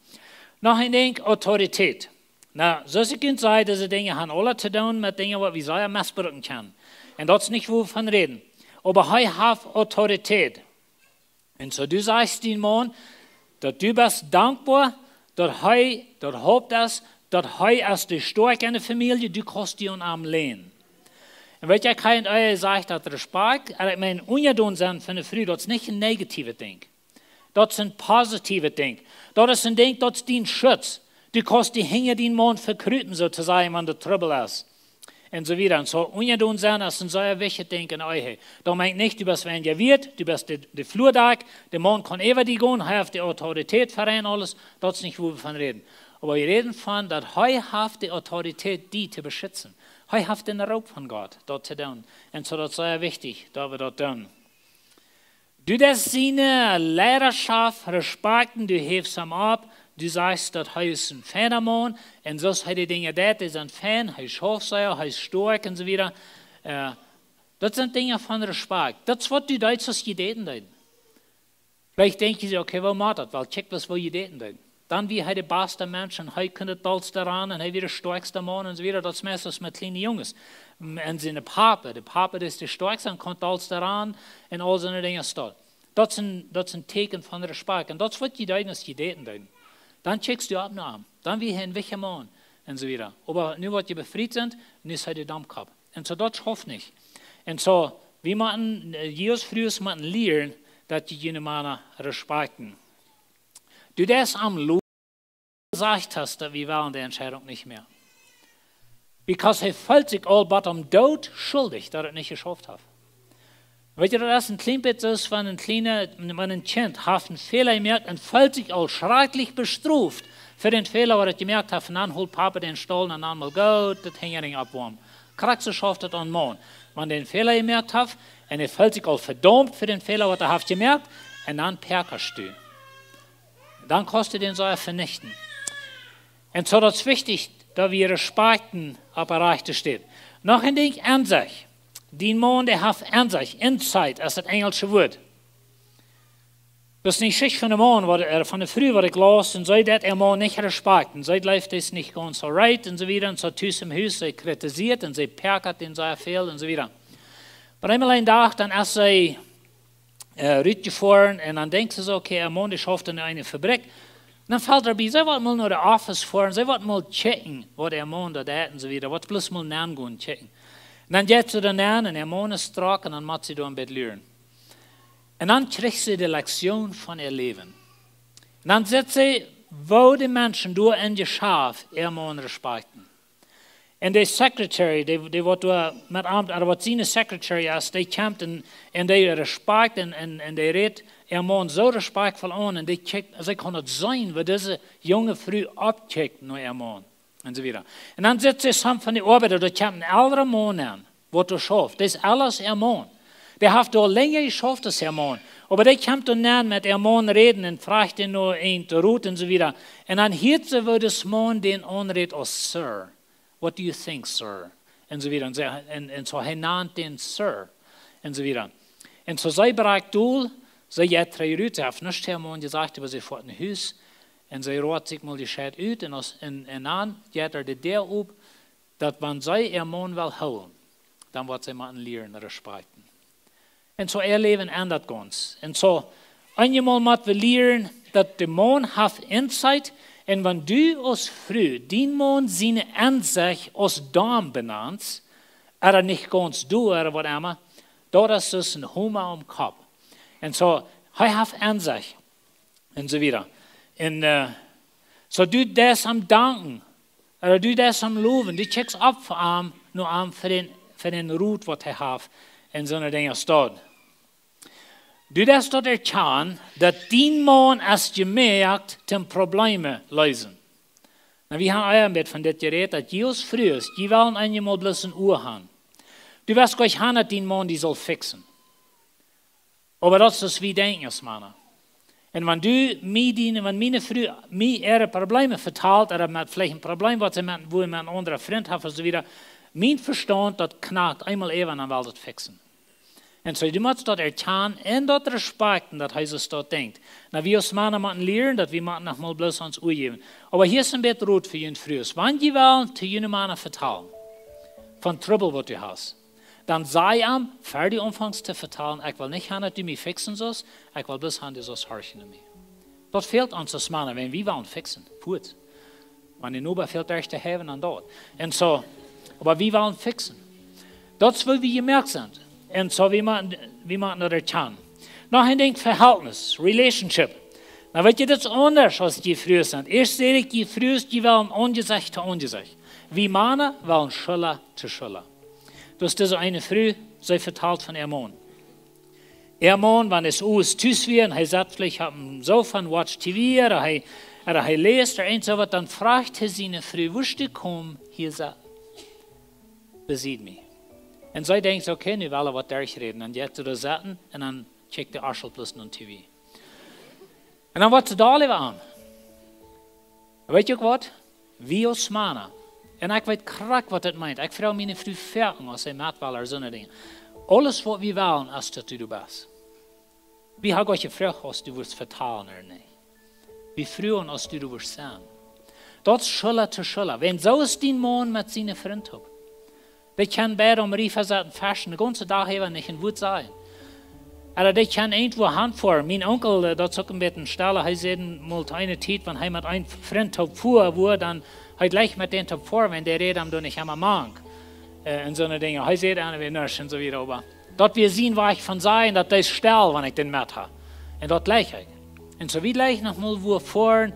Noch een Dinkj, Autoritäet. Na, soo aus ekj junt säd, dise Dinja haben aule to doonen met Dinja, waut wie sea mesbrucken kjennen. Un daut es nich, wua wie von räden. Oba hee haft Autoritäet. Un soo, du sajchst dien Maun, daut du best dankboa, daut hee daut Haupt es, daut hee es de Stoakj enne Famielje, du kaust die aun am länen. Un weet jie, ekj hab jesajcht, daut Respakjt, un ekj meen, unjadon sennen fa eene Fru, daut es nich een negatiewet Dinkj. Daut es een positiewet Dinkj. Daut es een Dinkj, daut es dien Schutz. Du kaust die hinja dien Maun vekrupen, soo to sajen, wan doa Trubbel es. Un soo wieda. Un soo unjadonen sennen es een sea wichtjet Dinkj en Ehe. Daut meent nich, du best weinja wieet, du best de, de Fluadakj, de Maun kaun äwa die gonen, hee haft de Autoritäet fa een aules, daut es nich, wua wie von räden. Oba wie räden von, daut hee haft de Autoritäet, die to beschitzen. Hee haft dän Roop von Gott, daut to doonen. Un soo daut es sea wichtich, daut wie daut doonen. Du deist siene Leidaschoft respakjten, du häfst am opp, du sajchst, daut hee es een feina Maun, un soo aus hee de Dinja deit, dee sent fein, hee schauft sea, hee es stoakj un soo wieda. Äh, daut sent Dinja von Respakjt. Daut es waut du deist, aus jie däten deeden. Veleicht denkj jie soo, okay, woo mott daut? Well, kjikj bloos, woo jie däten deeden. Dan wia hee de baste Mensch un hee kunn daut dollste rannen un hee wia de stoakjste Maun un soo wieda. Daut es meist soo met kjliene Junges. M-, un sien Papa, de Papa, dee es de stoakjste un kaun daut dollste rannen un aul soone Dinja. Daut es een, daut es een Tieekjen von Respakjt. Un daut es waut jie deeden, aus jie däten deeden. Dan kjikjst du opp no am. Dan wia hee een wichtja Maun un soo wieda. Oba nu waut jie befriet sent, nu es hee de Domkopp. Un soo, daut schauft nich. Un soo, wie motten, äh, jie aus Frues motten lieren, daut jie june Mana respakjten. Du deist am lowen, jesajcht hast, daut wie wellen de Entscheidunk nich mea. Because hee feelt sikj aul bat aum Doot schuldich, daut hee daut nich jeschauft haft. Weetst du, daut es een kjlien bät soo aus wan een kjliena, wan een Kjint haft een Fäla jemoakt un feelt sikj aul schrakjlich bestroft fa dän Fäla, waut hee jemoakt haft, un dan holt Papa dän Staul un dan mol goot daut Henjaring oppwoamen. Krakjt soo schauft daut een Maun. Wan dee een Fäla jemoakt haft un hee feelt sikj aul vedaumt fa dän Fäla, waut hee haft jemoakt, un dan päakascht du. Dan kaust du dän soo venichten. Un soo, daut es wichtich, daut wie respakjten opp de rajchte Städ. Noch een Dinkj, Ensich. Dien Maun, dee haft Ensich, insight, es daut enjelsche Wuat. Daut es ne Jeschicht von de Maun, waut, äh, von de Fru, waut ekj laus, un see deed äa Maun nich respakjten. See jleeft, daut es nich gaunz soo right un soo wieda. Un soo tus em Hus, see kjritisieet un see päakat dän sea väl un soo wieda. Oba eemol een Dach, dan es see äh, rutjefoaren un dan denkjt see soo, okay, äa Maun, dee schauft en eene Fabrikj. Dan felt äa bie, see woat mol no de Office foaren, see woat mol kjikjen, waut äa Maun doa deit un soo wieda, woat bloos mol nogonen kjikjen. Un dan jeit see doa nenn un äa Maun es drock un dan mott see doa een bät luren. Un dan kjricht see de Lektion von äa Läwen. Un dan sitt see, woo de Menschen doa em Jeschaft äa Maun respakjten. Un de secretary, dee, dee waut doa met Amt, ooda waut siene secretary es, dee kjemt un, un dee respakjt un, un, un dee rät äa Maun soo respakjtvoll aun un dee kjikjt, see kaun daut seenen, woo dise junge Fru oppkjikjt no äa Maun un soo wieda. Un dan sitt see, some von de Oabeida, doa kjemt een elra Maun aun, waut doa schauft. Daut es aules äa Maun. Dee haft doa lenja jeschauft aus äa Maun. Oba dee kjemt doa nenn met äa Maun räden un frajcht dän no een Rot un soo wieda. Un dan hieet see, woo dis Maun dän aunrät aus Sir. What do you think, sir? Un soo wieda. Un see, un, un soo hee nant dän Sir. Un soo wieda. Un soo see brakjt dol, see jeit trigj rut, see haft nuscht to äa Maun jesajcht, oba see foat no Hus. Un see roat sikj mol jescheit ut un aus, un, un dan jeit äa de Däa op, daut wan see äa Maun well hoolen, dan woat see motten lieren respakjten. Un soo äa Läwen endat gaunz. Un soo, eenjemol mott wie lieren, daut de Maun haft insight. Un wan du aus Fru dien Maun siene Ensecht aus domm benanst, ooda nich gaunz doa, ooda waut emma, daut es dus een Homa aum Kopp. Un soo, hee haft Ensecht. Un soo wieda. Un, äh, soo du deist am danken, ooda du deist am lowen, du kjikjst opp fa am, no am fa dän, fa dän Rot, waut hee haft, un soone Dinja aus daut. Du deist daut erkjanen, daut dien Maun es jemoakt toom Probleme leesen. Nu, wie haben ea een bät von dit jerät, daut jie aus Frues, jie wellen eenjemol bloos een Ua haben. Du west jlikj haben, daut dien Maun die saul fixen. Oba daut es, woo wie denkjen aus Mana. Un wan du mie diene, wan miene Fru mie äare Probleme vetalt, ooda met veleicht een Problem, waut see met, woo met een aundra Frint haft, un soo wieda, mien Vestaunt, daut knakt eemol äwa un dan well daut fixen. Un soo, du motst daut erkjanen un daut respakjten, daut hee soo daut denkjt. Nu, wie aus Mana motten lieren, daut wie motten noch mol bloos ons Ua jäwen. Oba hia es een bät Rot fa junt Frues. Wan jie wellen to june Mana vetalen von Trubbel, waut du hast, dan saj am, ver du aunfangst to vetalen: "Ekj well nich haben, daut du mie fixen saust, ekj well bloos haben, du saust horchen no mie." Daut fält ons aus Mana, wan wie wellen fixen. Fuaz. Wan de Noba fält derch to haben aun daut. Un soo, oba wie wellen fixen. Daut es, woo wie jemoakt sent. Un soo, wie motten, wie motten daut erkjanen. Noch een Dinkj, Verhältnis, relationship. Na, weet jie, daut es aundasch aus jie Frues sent. Ieescht säd ekj, jie Frues, jie wellen Aunjesecht to Aunjesecht. Wie Mana wellen Schulla to Schulla. Daut es dise eene Fru, see vetalt von äa Maun. Äa Maun, wan hee tus wia un hee sat veleicht opp een Sofa un watched T V, ooda hee, ooda hee läst, ooda irjent soo waut, dan fruach hee siene Fru: "Wurscht du komen hia sitten bie mie?" Un see denkjt: "Okay, nu well hee waut derchräden." Dan jeit see doa sitten un dan kjikjt dee Aschel plus no T V. Un dan woat see doll äwa am. Weet jie uk waut? Wie aus Mana. Un ekj weet krakjt waut daut meent. Ekj froag miene Fru foaken aus see met well ooda soone Dinja. Aules waut wie wellen es daut du doa best. Wie haben uk jefroacht aus du wurscht vetalen ooda nich. Wie fruagen aus du doa wurscht sennen. Daut es Schulla to Schulla. Wan soo es dien Maun met siene Frind uk. Dee kjennen beid aum Riefa sitten feschen, dän gaunzen Dach äwa nich een Wuat sajen. Ooda dee kjennen irjentwua hanfoaren. Mien Onkel, äh, daut es uk een bät een stella, hee säd mol to eene Tiet, wan hee met een Frint toop fua, wua dan hee jlikj met dän toop foaren, wan dee räd am doa nich emma mank. Äh, un soone Dinja. Hee säd aun wea nuscht un soo wieda, oba daut wia sien Wajch von sajen, daut dee stell, wan ekj dän met hab. Un daut jlikj ekj. Un soo wie jlikj noch mol wua foaren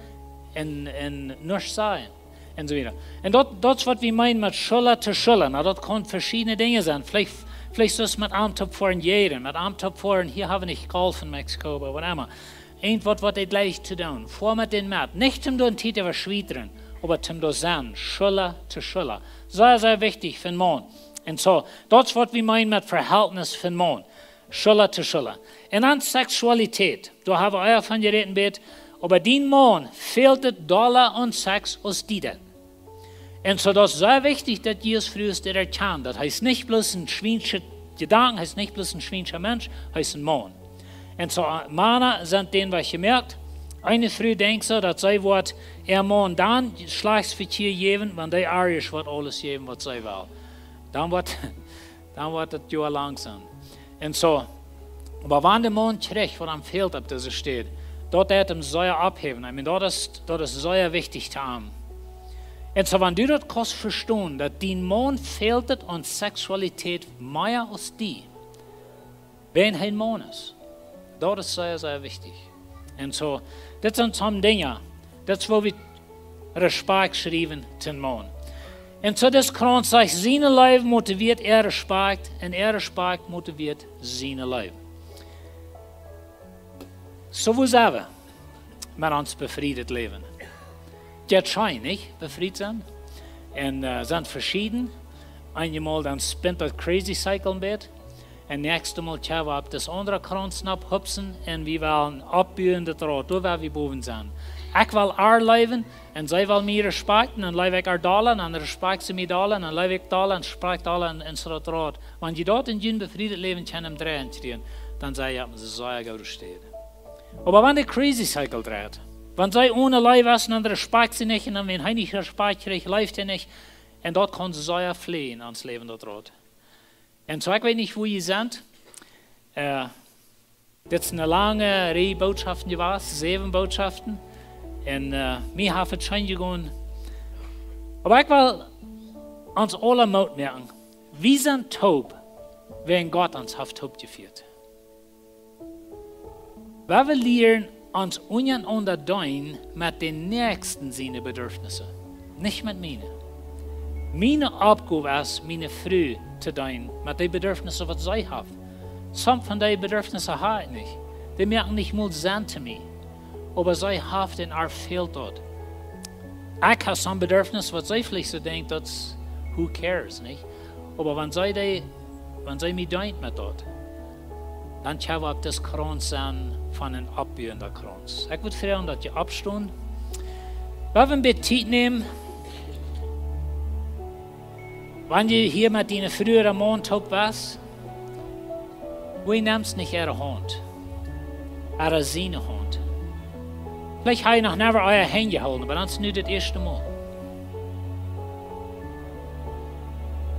un, un nuscht sajen. Un soo wieda. Un daut, daut es waut wie meenen met Schulla to Schulla. Na, daut kaun veschiedne Dinja sennen. Veleicht, veleicht soo met am toop foaren jäajen, met am toop foaren, hia hab wie nich Golf en Mexiko, oba waut emma. Irjentwaut waut dee jlikjt to doonen. Foa met dän met. Nich om doa eene Tiet äwa schwietren, oba om doa sennen. Schulla to Schulla. Sea, sea wichtich fa een Maun. Un soo, daut es waut wie meenen met Verhältnis fa een Maun. Schulla to Schulla. Un dan Sexualität. Doa hab wie uk von jerät een bät. Oba dien Maun fält et dolla aun Sex aus die daut. Un soo, daut es sea wichtich daut jie aus Frues dit erkjanen. Daut hee es nich bloos een schwiensche Jedanken, hee es nich bloos een schwienscha Mensch, hee es een Maun. Un soo, äh, Mana sent dän waut jemoakt. Eene Fru denkjt soo daut see woat äa Maun dan schlajchtet Vekjia jäwen, wan dee äa woat aules jäwen waut see well. Dan woat dan woat et Joa lang sennen. Un soo, oba wan de Maun kjricht waut am fält opp dise Städ, daut deit am sea oppheewen. I mean, daut es, daut es sea wichtich to am. Un soo, wan du daut kaust vestonen, daut dien Maun fält et aun Sexualität mea aus die, wan hee een Maun es. Daut es sea, sea wichtich. Un soo, dit sent some Dinja. Daut es woo wie Respakjt schriewen tom Maun. Un soo dis Krauns sajcht: "Siene Leew motiviert äa Respakjt, un äa Respakjt motiviert siene Leew." Soo, woo sent wie met ons befriedet Läwen? Daut schient nich befriet sennen. Un, äh, sent veschieden. Eenjemol dan spint daut crazy cycle een bät. Un näakjstemol kjenn wie opp dis aundre Krauns nopp hupsen un wie wellen oppbuen daut Rad, doa wua wie bowen sent. Ekj well äa leewen un see well mie respakjten, un leew ekj äa dolla, un dan respakjt see mie dolla, un dan leew ekj dolla, un respakjt dolla, un, un soo daut Rad. Wan jie daut en jun befriedet Läwen kjennen dreien kjrieen, dan sie jie opp eene sea goode Städ. Oba wan de crazy cycle dreit, wan see one Leew es, dan respakjt see nich, un dan wan hee nich Respakjt kjricht, leeft hee nich, un daut kaun sea fleien aun ons Läwen daut Rad. Un soo, ekj weet nich wua jie sent. Äh, dit es eene lange Rieej Bootschoften jewast, säwen Bootschoften. Un, äh, mie haft et scheen jegonen. Oba ekj well ons aula Moot moaken. Wie sent toop, wäajen Gott ons haft toop jefieet. Wie wellen lieren ons unjarenaunda deenen met dän Näakjsten siene Bedürfnisse, nich met miene. Miene Oppgow es, miene Fru to deenen met dee Bedürfnisse waut see haft. Some von dee Bedürfnisse hab ekj nich. Dee moaken nich mol Senn to mie. Oba see haft un äa fält daut. Ekj hab some Bedürfnisse waut see veleicht soo denkjt, daut es, who cares, nich? Oba wan see dee, wan see mie deent met daut, dan kjenn wie opp dis Krauns sennen von een oppbuenden Krauns. Ekj wudd froagen daut jie oppstonen. Wie wellen een bät Tiet nämen. Wan du hia met diene Fru ooda Maun toop best, woo nemst nich äare Haunt, ooda siene Haunt? Veleicht hab jie noch never äa Haunt jehoolen, oba daut es nu daut ieeschte Mol.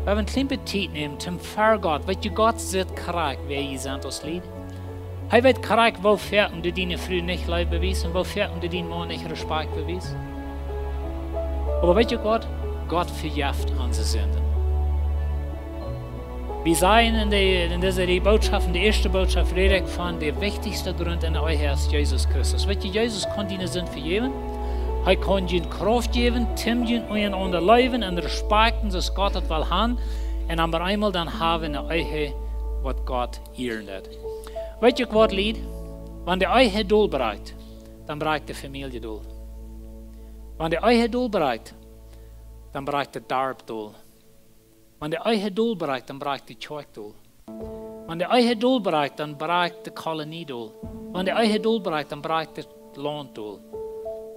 Wie wellen een kjlien bät Tiet nämen, toom ver Gott, wiels Gott sitt krakjt wäa jie sent aus Lied. Hee weet krakjt, woo foaken du diene Fru nich Leew bewiest un woo foaken du dienen Maun nich Respakjt bewiest. Oba weet jie waut? Gott vejeft onse Sinden. Wie sajen en de, en dise Rieej Bootschoften, de ieeschte Bootschoft räd ekj von de wichtichste Grunt en de Ehe es Jesus Christus. Weetst, Jesus kaun diene Sind vejäwen. Hee kaun die Krauft jäwen, toom die unjarenaunda leewen un respakjten, soo aus Gott daut well han. Un opp eemol dan hab wie ne Ehe, waut Gott ieren deit. Weetst uk waut, Lied? Wan de Ehe dol brakjt, dan brakjt de Famielje dol. Wan de Ehe dol brakjt, dan brakjt daut Darp dol. Wan de Ehe dol brakjt, dan brakjt de Kjoakj dol. Wan de Ehe dol brakjt, dan brakjt de Kolonie dol. Wan de Ehe dol brakjt, dan brakjt daut Launt dol.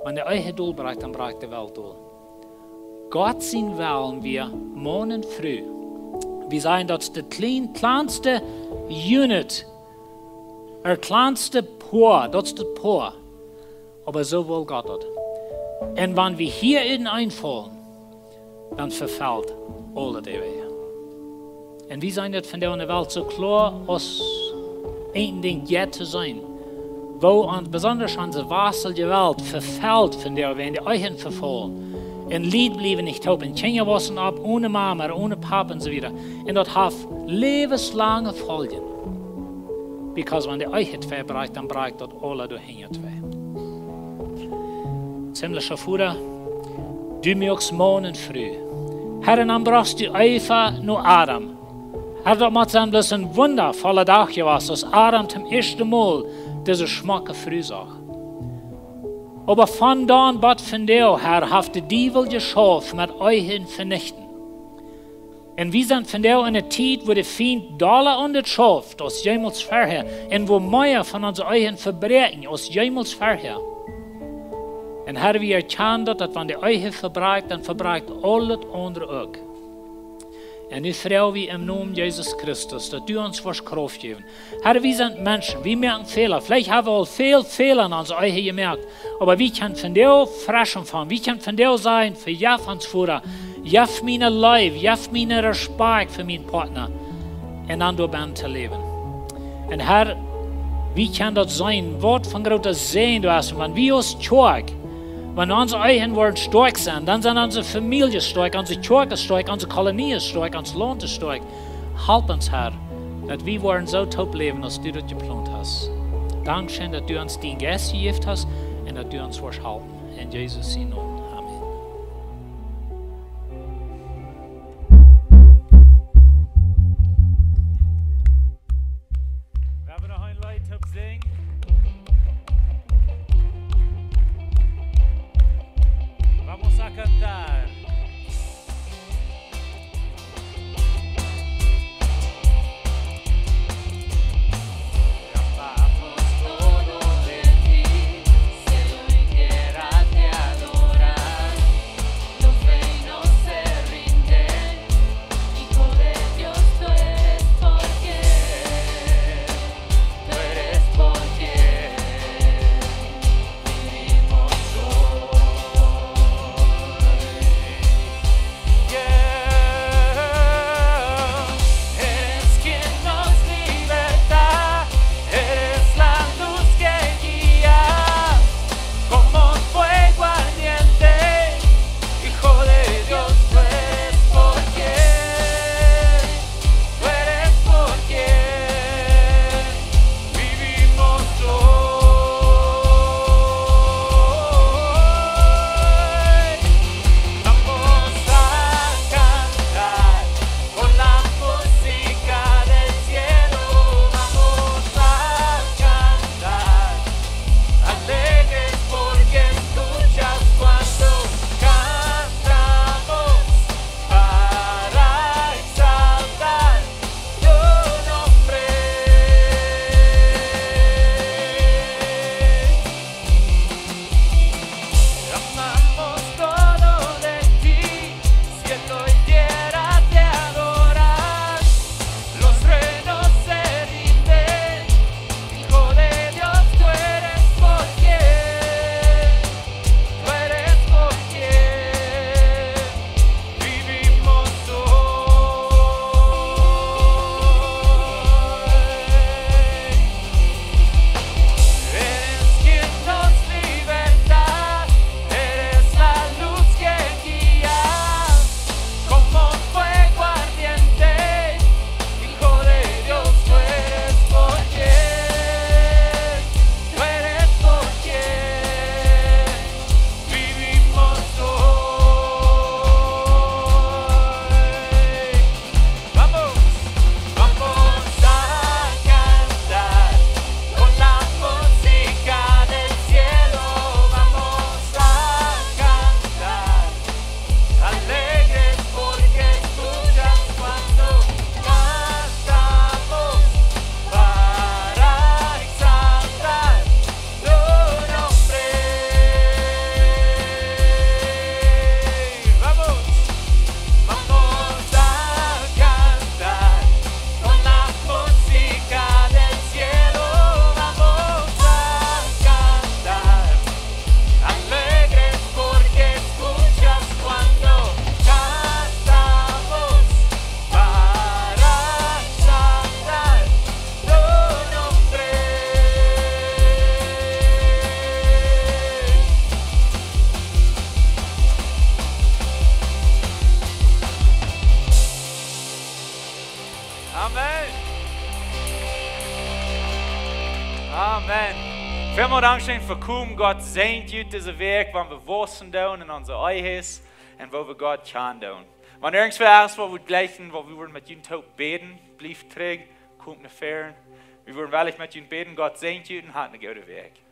Wan de Ehe dol brakjt, dan brakjt de Welt dol. Gott sien Wellen wia, Maun un Fru, wie sajen, daut es de kjlien-, kjlanste Unit, daut kjlanste Poa, daut es daut Poa. Oba soo well Gott daut. Un wan wie hia en eenfaulen, dan vefelt aules doawäajen. Un wie seenen daut vondoag en de Welt soo kloa aus een Dinkj jeit to seenen. Woo aun, besonda aun de wastliche Welt vefelt vondoag, wan de Ehen vefaulen. Un Lied bliewen nich toop. Un Kjinja wausen opp one Mama, one Papa un soo wieda. Un daut haft läwenslange Foljen. Because wan de Ehe twei brakjt, dan brakjt daut aula doa hinja twei. Himlischa Voda, du muakst Maun un Fru. Herr, un dan brochst du Eva no Adam. Herr, daut mott sennen bloos een wundafolla Dach jewast, aus Adam toom ieeschten Mol dise schmocke Fru sach. Oba von dan bat vondoag, Herr, haft de Diewel jeschauft met Ehen venichten. Un wie sent vondoag en eene Tiet, wua de Fient dolla aun daut schauft aus jemols verhäa. Un wua mea von onse Ehen vebräakjen aus jemols verhäa. Un Herr, wie erkjanen daut, daut wan de Ehe vebrakjt, dan vebrakjt aules aundre uk. Un nu froag wie em Nomen Jesus Christus, daut du ons woascht Krauft jäwen. Herr, wie sent Menschen, wie moaken Fäla. Veleicht hab wie aul väl Fäla en onse Ehe jemoakt, oba wie kjennen vondoag fresch aunfangen. Wie kjennen vondoag sajen: Vejeff ons, Voda, jeff mie ne Leew, jeff mie ne Respakjt fa mienen Partner. Un dan doabennen to läwen. Un Herr, wie kjennen daut seenen, waut von grooten Säajen daut es. Un wan wie aus Kjoakj, wan onse Ehen woaren stoakj sennen, dan sent onse Famieljes stoakj, onse Kjoakj es stoakj, onse Kolonie es stoakj, ons Launt es stoakj. Halp ons, Herr, daut wie woaren soo toop läwen, aus du daut jeplont hast. Dankscheen, daut du ons dienen Jeist jejäft hast un daut du ons woascht halpen. En Jesus sienen Nomen. Amen. Wie haben noch ein Lied zum Singen. Vamos a cantar. Derramamos todo de ti, solo en tierra te adorar. Los reinos se rinden, Hijo de Dios tú eres, porque tú eres, porque Amen. Välmol Dankscheen fa komen. Gott säajent junt dise Wäakj, wan wie wausen doonen en onse Ehes un woo wie Gott kjanen doonen. Wan irjentwäa es, waut wie jleichen, waut wie wudden met junt toop bäden, blieft trigj, komt no väaren. Wie wudden wellich met junt bäden. Gott säajent junt un hat eene goode Wäakj.